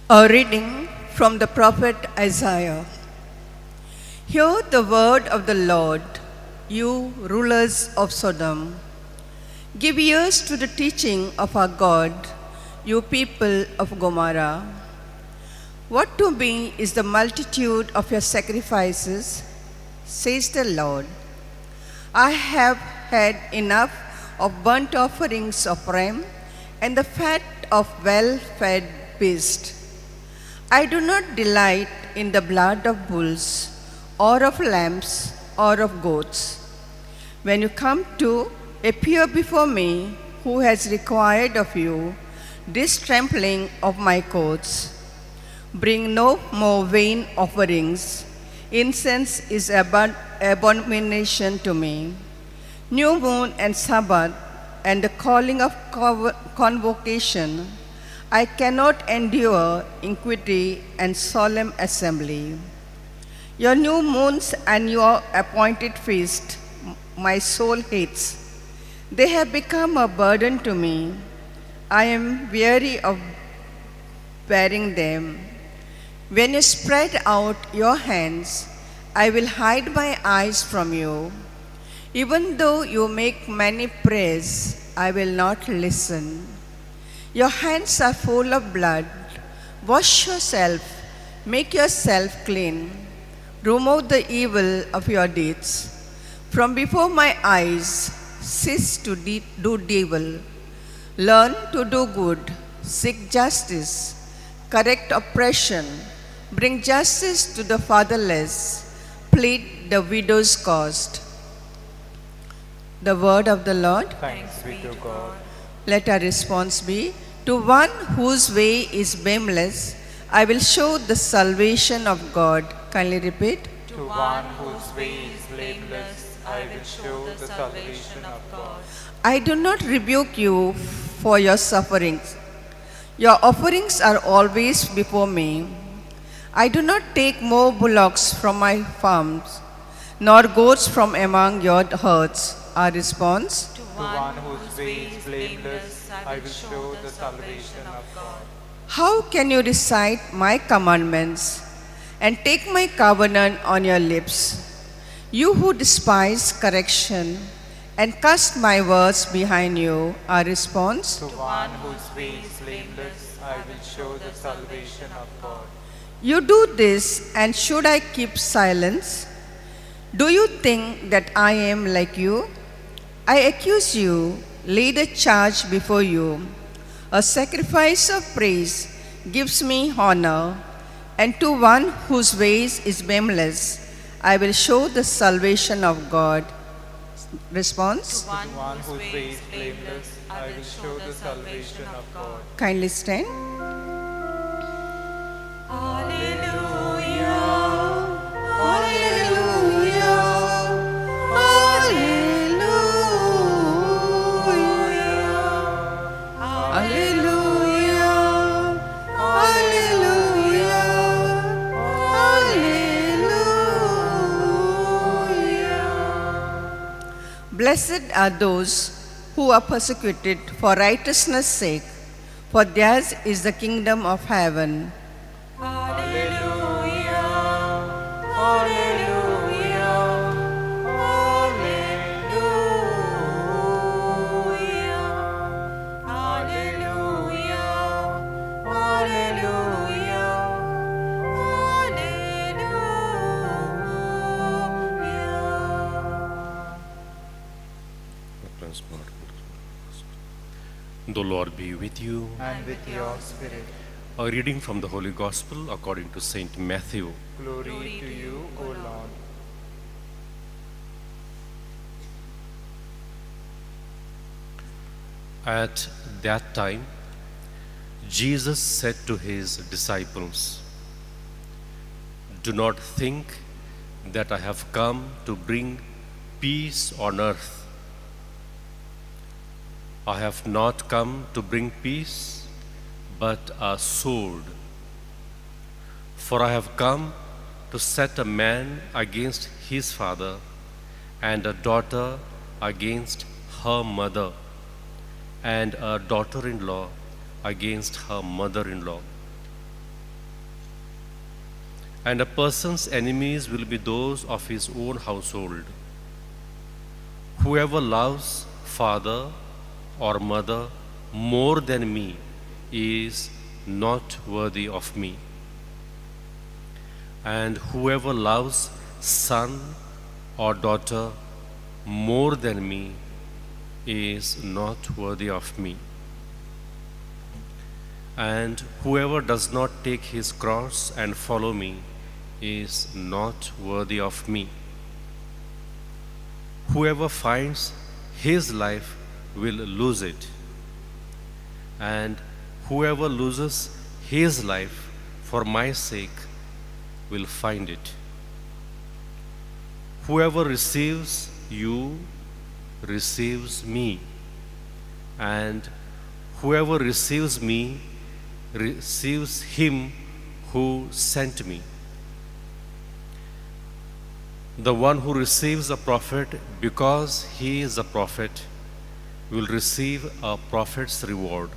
A reading from the prophet Isaiah. Hear the word of the Lord, you rulers of Sodom. Give ears to the teaching of our God, you people of Gomorrah. What to me is the multitude of your sacrifices, says the Lord. I have had enough of burnt offerings of ram and the fat of well-fed beasts. I do not delight in the blood of bulls, or of lambs, or of goats. When you come to appear before me, who has required of you this trampling of my courts? Bring no more vain offerings. Incense is abomination to me. New moon and Sabbath, and the calling of convocation, I cannot endure iniquity and solemn assembly. Your new moons and your appointed feast, my soul hates. They have become a burden to me. I am weary of bearing them. When you spread out your hands, I will hide my eyes from you. Even though you make many prayers, I will not listen. Your hands are full of blood. Wash yourself, make yourself clean. Remove the evil of your deeds. From before my eyes, cease to do evil. Learn to do good, seek justice, correct oppression, bring justice to the fatherless, plead the widow's cause. The word of the Lord. Thanks be to God. Let our response be, to one whose way is blameless, I will show the salvation of God. Kindly repeat. To one whose way is blameless, I will show the salvation of God. I do not rebuke you for your sufferings. Your offerings are always before me. I do not take more bullocks from my farms, nor goats from among your herds. Our response? To one whose way is blameless, I will show the salvation of God. How can you recite my commandments and take my covenant on your lips? You who despise correction and cast my words behind you. Our response? To one whose way is blameless, I will show the salvation of God. You do this, and should I keep silence? Do you think that I am like you? I accuse you, lay the charge before you. A sacrifice of praise gives me honor, and to one whose ways is blameless, I will show the salvation of God. Response? To one whose way is blameless, I will show the salvation of God. Kindly stand. Alleluia, alleluia, alleluia, alleluia, alleluia, alleluia. Blessed are those who are persecuted for righteousness' sake, for theirs is the kingdom of heaven. Alleluia, alleluia, alleluia, alleluia, alleluia, alleluia. The Lord be with you. And with your spirit. A reading from the Holy Gospel according to Saint Matthew. Glory to you, O Lord. At that time, Jesus said to his disciples, "Do not think that I have come to bring peace on earth. I have not come to bring peace, but a sword. For I have come to set a man against his father, and a daughter against her mother, and a daughter-in-law against her mother-in-law. And a person's enemies will be those of his own household. Whoever loves father or mother more than me is not worthy of me. And whoever loves son or daughter more than me is not worthy of me. And whoever does not take his cross and follow me is not worthy of me. Whoever finds his life will lose it, and whoever loses his life for my sake will find it. Whoever receives you receives me, and whoever receives me receives him who sent me. The one who receives a prophet because he is a prophet will receive a prophet's reward.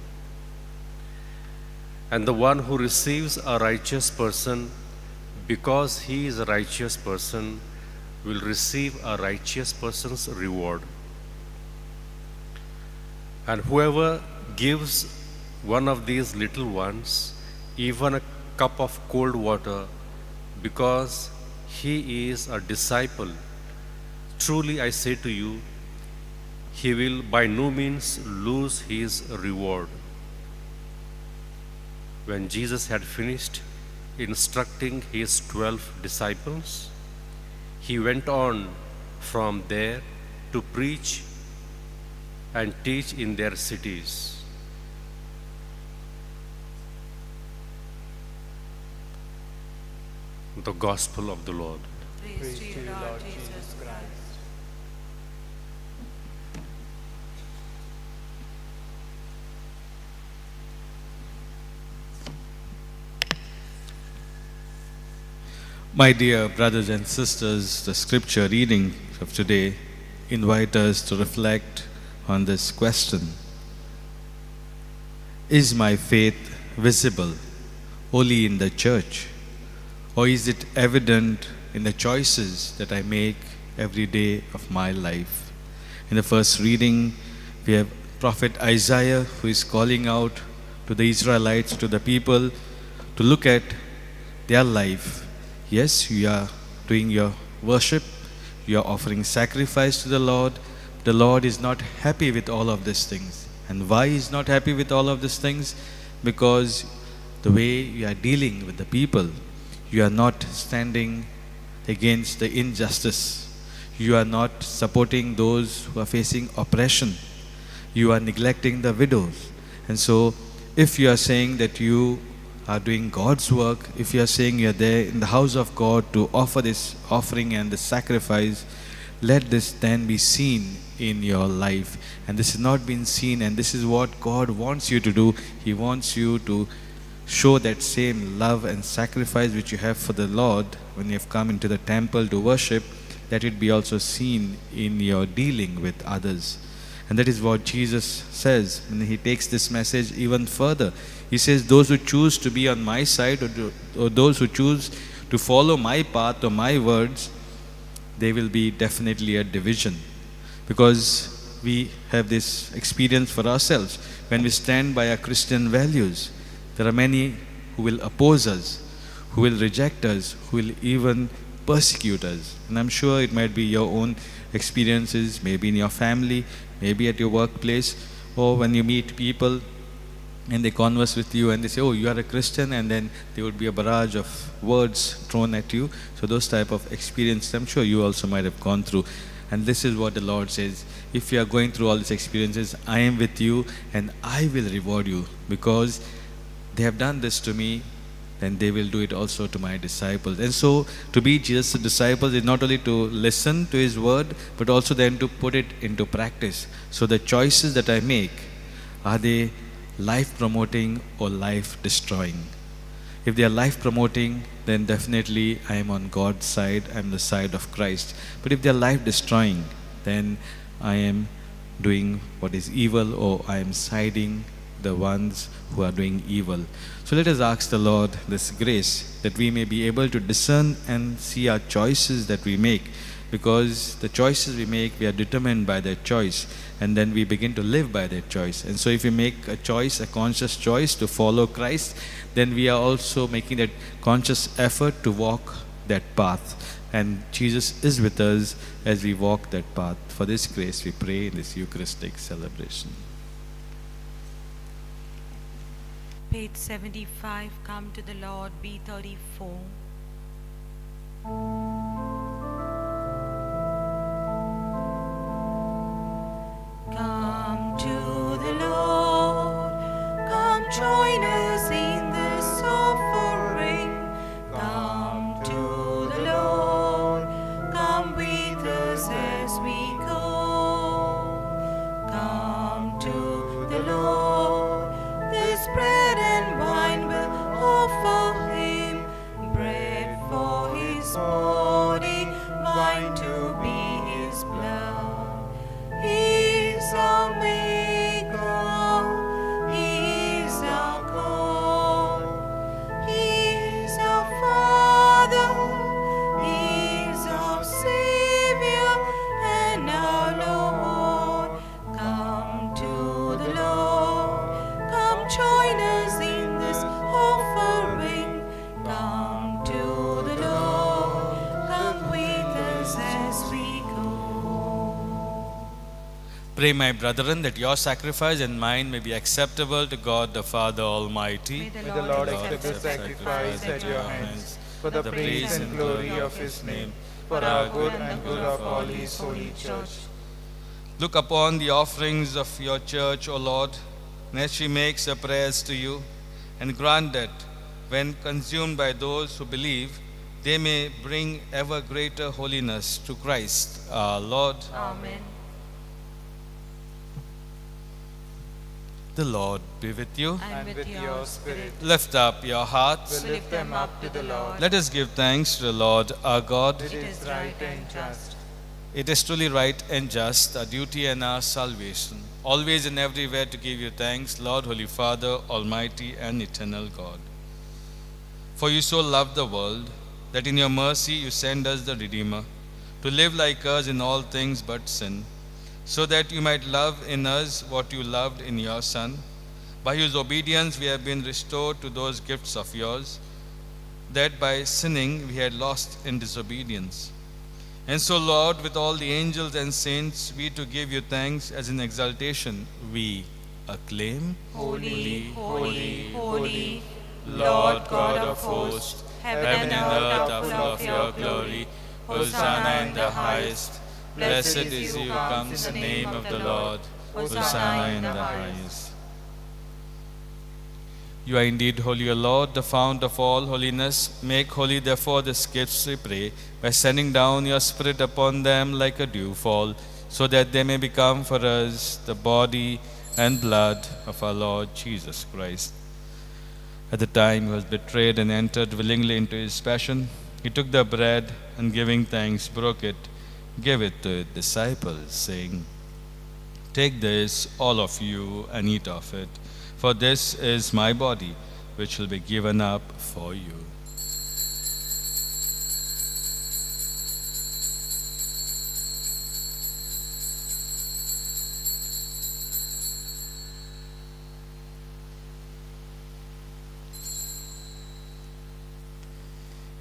And the one who receives a righteous person because he is a righteous person will receive a righteous person's reward. And whoever gives one of these little ones even a cup of cold water because he is a disciple, truly I say to you, he will by no means lose his reward." When Jesus had finished instructing his 12 disciples, he went on from there to preach and teach in their cities. The Gospel of the Lord. Praise to you, Lord Jesus Christ. My dear brothers and sisters, the scripture reading of today invite us to reflect on this question. Is my faith visible only in the church, or is it evident in the choices that I make every day of my life? In the first reading, we have Prophet Isaiah, who is calling out to the Israelites, to the people, to look at their life. Yes, you are doing your worship, you are offering sacrifice to the Lord. The Lord is not happy with all of these things. And why is not happy with all of these things? Because the way you are dealing with the people, you are not standing against the injustice. You are not supporting those who are facing oppression. You are neglecting the widows. And so, if you are saying that you are doing God's work, if you are saying you are there in the house of God to offer this offering and the sacrifice, let this then be seen in your life. And this has not been seen, and this is what God wants you to do. He wants you to show that same love and sacrifice which you have for the Lord when you have come into the temple to worship, that it be also seen in your dealing with others. And that is what Jesus says when he takes this message even further. He says, those who choose to be on my side, or those who choose to follow my path or my words, they will be definitely a division. Because we have this experience for ourselves. When we stand by our Christian values, there are many who will oppose us, who will reject us, who will even persecute us. And I'm sure it might be your own experiences, maybe in your family, maybe at your workplace, or when you meet people and they converse with you and they say, oh, you are a Christian, and then there would be a barrage of words thrown at you. So those type of experiences, I'm sure you also might have gone through. And this is what the Lord says, if you are going through all these experiences, I am with you and I will reward you, because they have done this to me, then they will do it also to my disciples. And so to be Jesus' disciples is not only to listen to his word, but also then to put it into practice. So the choices that I make, are they life-promoting or life-destroying? If they are life-promoting, then definitely I am on God's side, I am the side of Christ. But if they are life-destroying, then I am doing what is evil, or I am siding the ones who are doing evil. So let us ask the Lord this grace, that we may be able to discern and see our choices that we make, because the choices we make, we are determined by that choice, and then we begin to live by that choice. And so if we make a choice, a conscious choice to follow Christ, then we are also making that conscious effort to walk that path. And Jesus is with us as we walk that path. For this grace we pray in this Eucharistic celebration. Page 75, Come to the Lord, B34. Come to the Lord, come join us in this offering. Come to the Lord, come with us as we go. Come to the Lord, this bread and wine will offer him, bread for his body, wine to be his blood. He is our Maker, he is our God, he is our Father, he is our Savior and our Lord. Come to the Lord, come join us in this offering. Come to the Lord, come with us as we go. Pray, my brethren, that your sacrifice and mine may be acceptable to God the Father Almighty. May the Lord accept the sacrifice at your hands, for the praise and glory of his name, for our good and good of all his holy church. Look upon the offerings of your church, O Lord, and as she makes her prayers to you, and grant that, when consumed by those who believe, they may bring ever greater holiness to Christ our Lord. Amen. The Lord be with you. And with your spirit. Lift up your hearts. We lift them up to the Lord. Let us give thanks to the Lord our God. It is right and just. It is truly right and just, our duty and our salvation, always and everywhere to give you thanks, Lord, Holy Father, Almighty and eternal God. For you so loved the world, that in your mercy you send us the Redeemer, to live like us in all things but sin, so that you might love in us what you loved in your Son, by whose obedience we have been restored to those gifts of yours, that by sinning we had lost in disobedience. And so, Lord, with all the angels and saints, we to give you thanks as in exaltation we acclaim. Holy, holy, holy, Lord God of hosts, heaven and earth are full of your glory. Hosanna in the highest. Blessed is he who comes in the name of the Lord. Hosanna in the highest. You are indeed holy, O Lord, the fount of all holiness. Make holy, therefore, these gifts, we pray, by sending down your Spirit upon them like a dewfall, so that they may become for us the body and blood of our Lord Jesus Christ. At the time he was betrayed and entered willingly into his passion, he took the bread and, giving thanks, broke it, gave it to his disciples, saying, "Take this, all of you, and eat of it, for this is my body, which will be given up for you."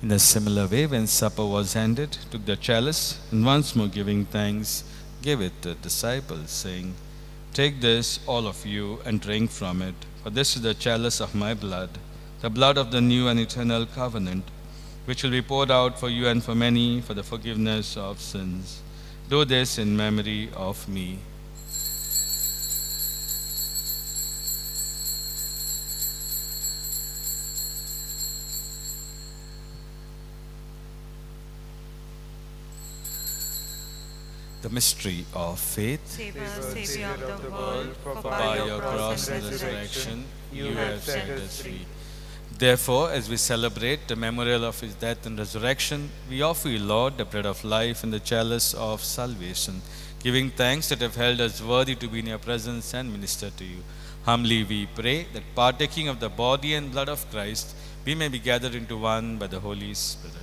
In a similar way, when supper was ended, took the chalice, and once more giving thanks, gave it to the disciples, saying, "Take this, all of you, and drink from it, for this is the chalice of my blood, the blood of the new and eternal covenant, which will be poured out for you and for many for the forgiveness of sins. Do this in memory of me." The mystery of faith. Save us, Savior of the world, for by your cross and resurrection you have set us free. Therefore, as we celebrate the memorial of his death and resurrection, we offer you, Lord, the bread of life and the chalice of salvation, giving thanks that have held us worthy to be in your presence and minister to you. Humbly we pray that, partaking of the body and blood of Christ, we may be gathered into one by the Holy Spirit.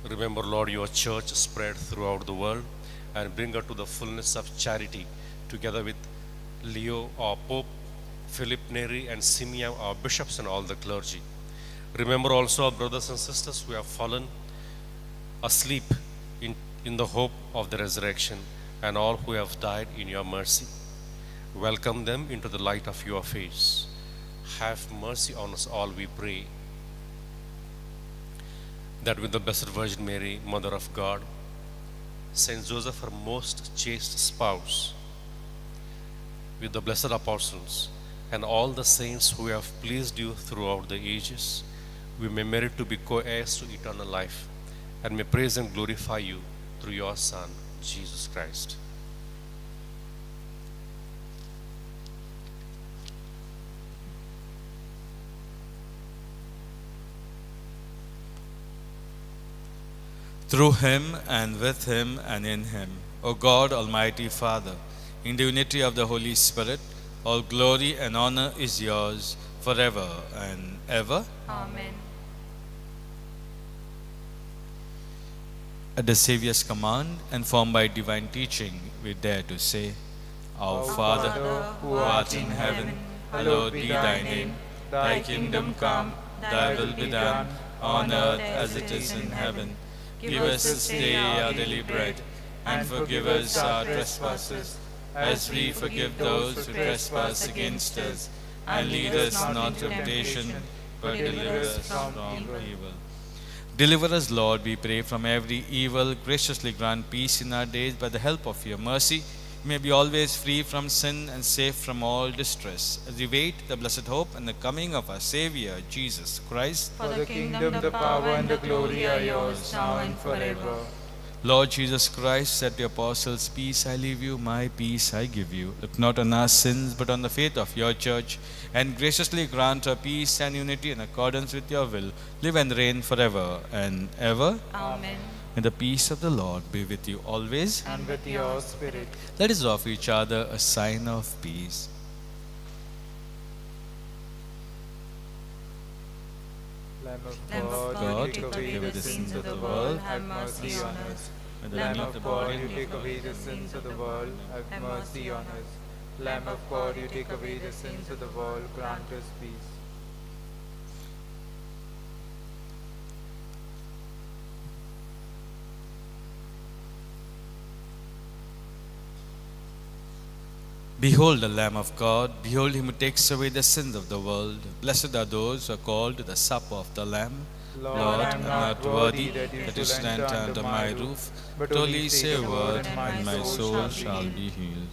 Remember, Lord, your church spread throughout the world, and bring her to the fullness of charity, together with Leo, our Pope, Philip Neri, and Simeon, our bishops, and all the clergy. Remember also our brothers and sisters who have fallen asleep in the hope of the resurrection, and all who have died in your mercy. Welcome them into the light of your face. Have mercy on us all, we pray, that with the Blessed Virgin Mary, Mother of God, Saint Joseph, her most chaste spouse, with the blessed apostles and all the saints who have pleased you throughout the ages, we may merit to be co-heirs to eternal life, and may praise and glorify you through your Son, Jesus Christ. Through him, and with him, and in him, O God, Almighty Father, in the unity of the Holy Spirit, all glory and honor is yours forever and ever. Amen. At the Saviour's command and formed by divine teaching, we dare to say, Our Father, who art in heaven, hallowed be thy name. Thy kingdom come, thy will be done, on earth as it is in heaven. Give us this day our daily bread, and forgive us our trespasses, as we forgive those who trespass against us. And lead us not to temptation, but deliver us from evil. Deliver us, Lord, we pray, from every evil. Graciously grant peace in our days by the help of your mercy. We may be always free from sin and safe from all distress, as we wait the blessed hope and the coming of our Savior, Jesus Christ. For the kingdom, the power, and the glory are yours, now and forever. Lord Jesus Christ said to your apostles, "Peace I leave you, my peace I give you. Look not on our sins, but on the faith of your church, and graciously grant her peace and unity in accordance with your will. Live and reign forever and ever. Amen. May the peace of the Lord be with you always. And with your spirit. Let us offer each other a sign of peace. Lamb of God, you take away the sins of the world, have mercy on us. Lamb of God, you take away the sins of the world, have mercy on us. Lamb of God, you take away the sins of the world, grant us peace. Behold the Lamb of God, behold him who takes away the sins of the world. Blessed are those who are called to the supper of the Lamb. Lord, I am not worthy that you should enter under my roof, but only say a word, and my soul shall be healed.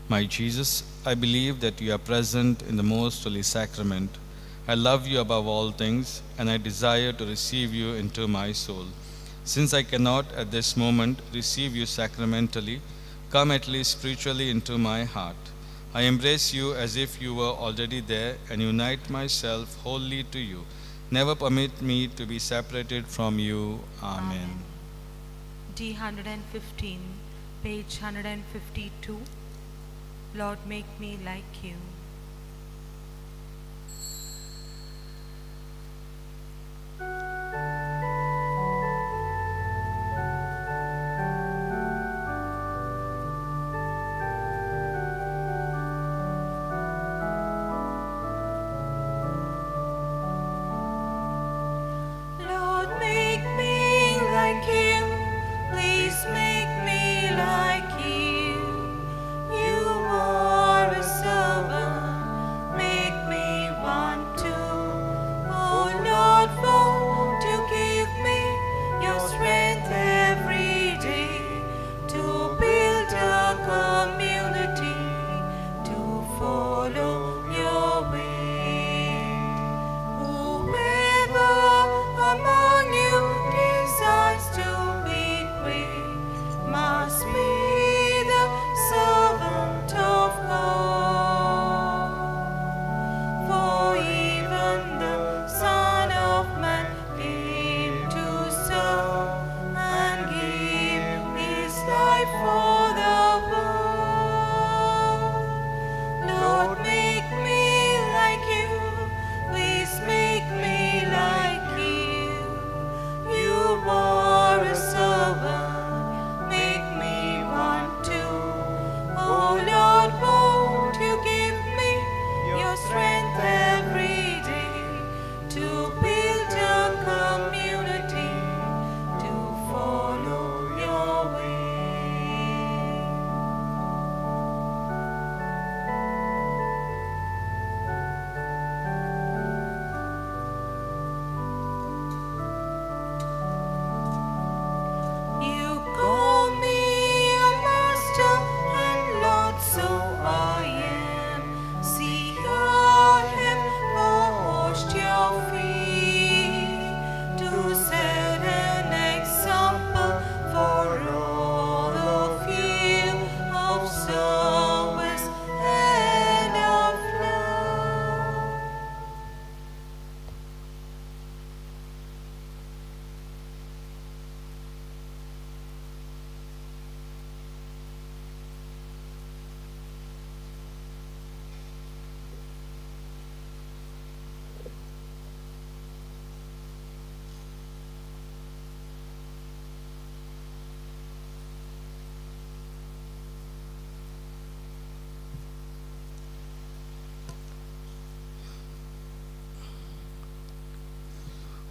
My Jesus, I believe that you are present in the most holy sacrament. I love you above all things, and I desire to receive you into my soul. Since I cannot at this moment receive you sacramentally, come at least spiritually into my heart. I embrace you as if you were already there and unite myself wholly to you. Never permit me to be separated from you. Amen. D115, page 152. Lord, make me like you.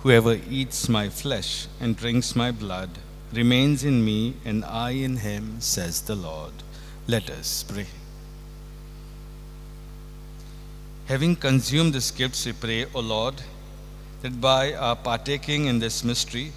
Whoever eats my flesh and drinks my blood remains in me and I in him, says the Lord. Let us pray. Having consumed these gifts, we pray, O Lord, that by our partaking in this mystery,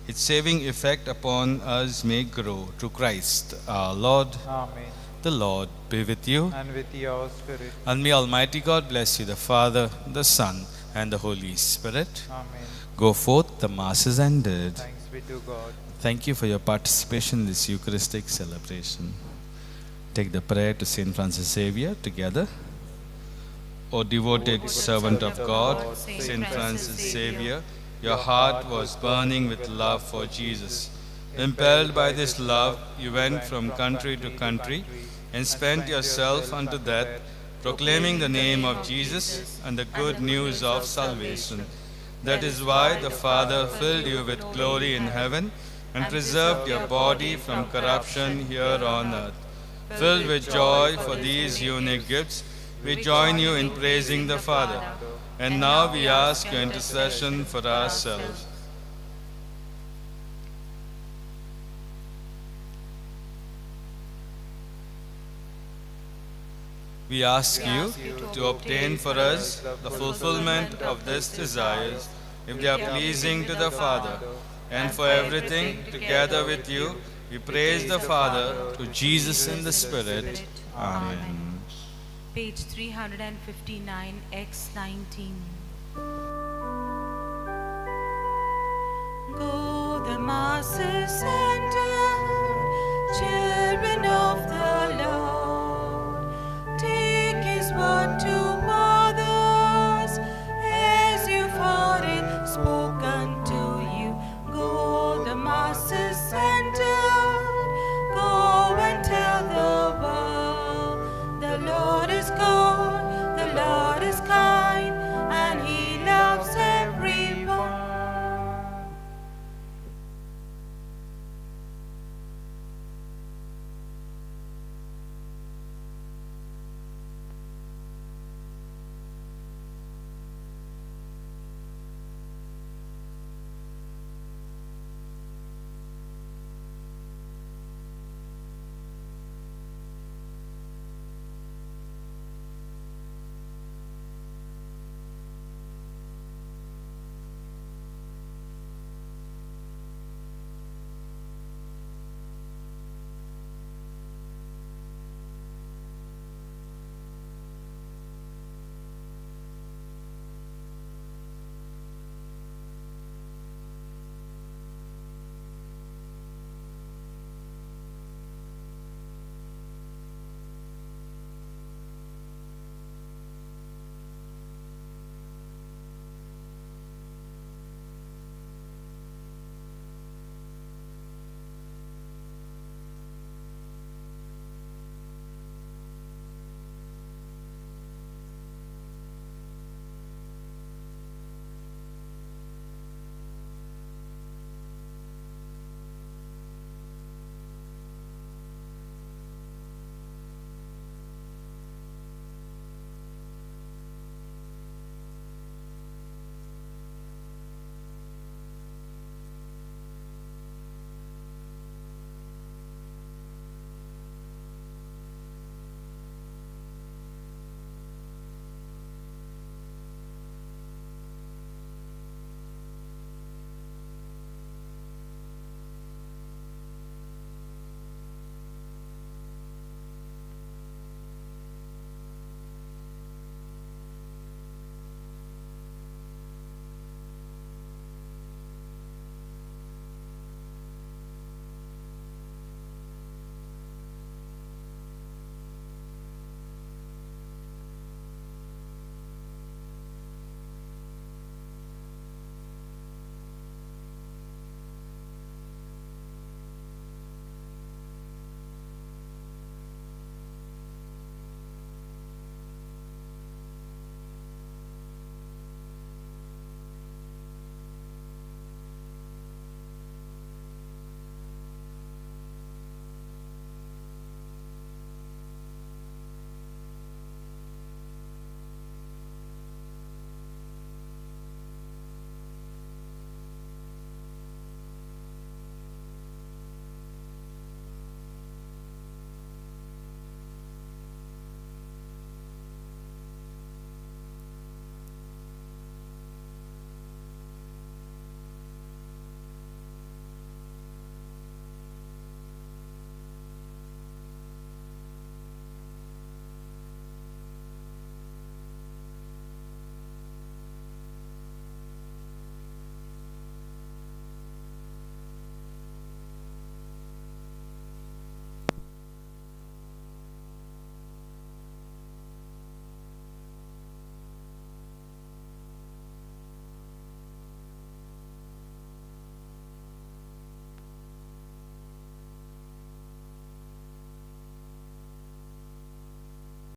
its saving effect upon us may grow through Christ our Lord. Amen. The Lord be with you. And with your spirit. And may Almighty God bless you, the Father, the Son, and the Holy Spirit. Amen. Go forth, the Mass is ended. Thanks be to God. Thank you for your participation in this Eucharistic celebration. Take the prayer to Saint Francis Xavier together. O devoted servant of God, Saint Francis Xavier, your heart was burning with love for Jesus. Impelled by this love, you went from country to country and spent yourself unto death, proclaiming the name of Jesus and the good news of salvation. That is why the Father filled you with glory in heaven and preserved your body from corruption here on earth. Filled with joy for these unique gifts, we join you in praising the Father. And now we ask your intercession for ourselves. We ask you to obtain for us the fulfillment of these desires, if they are pleasing to the Father. And for everything, together with you, we praise the Father, through Jesus in the Spirit. Amen. Page 359, X19. Go the masses and children of the Lord, take his word to others as you heard it spoken to you. Go the masses and go and tell the world, the Lord is gone, the Lord is come.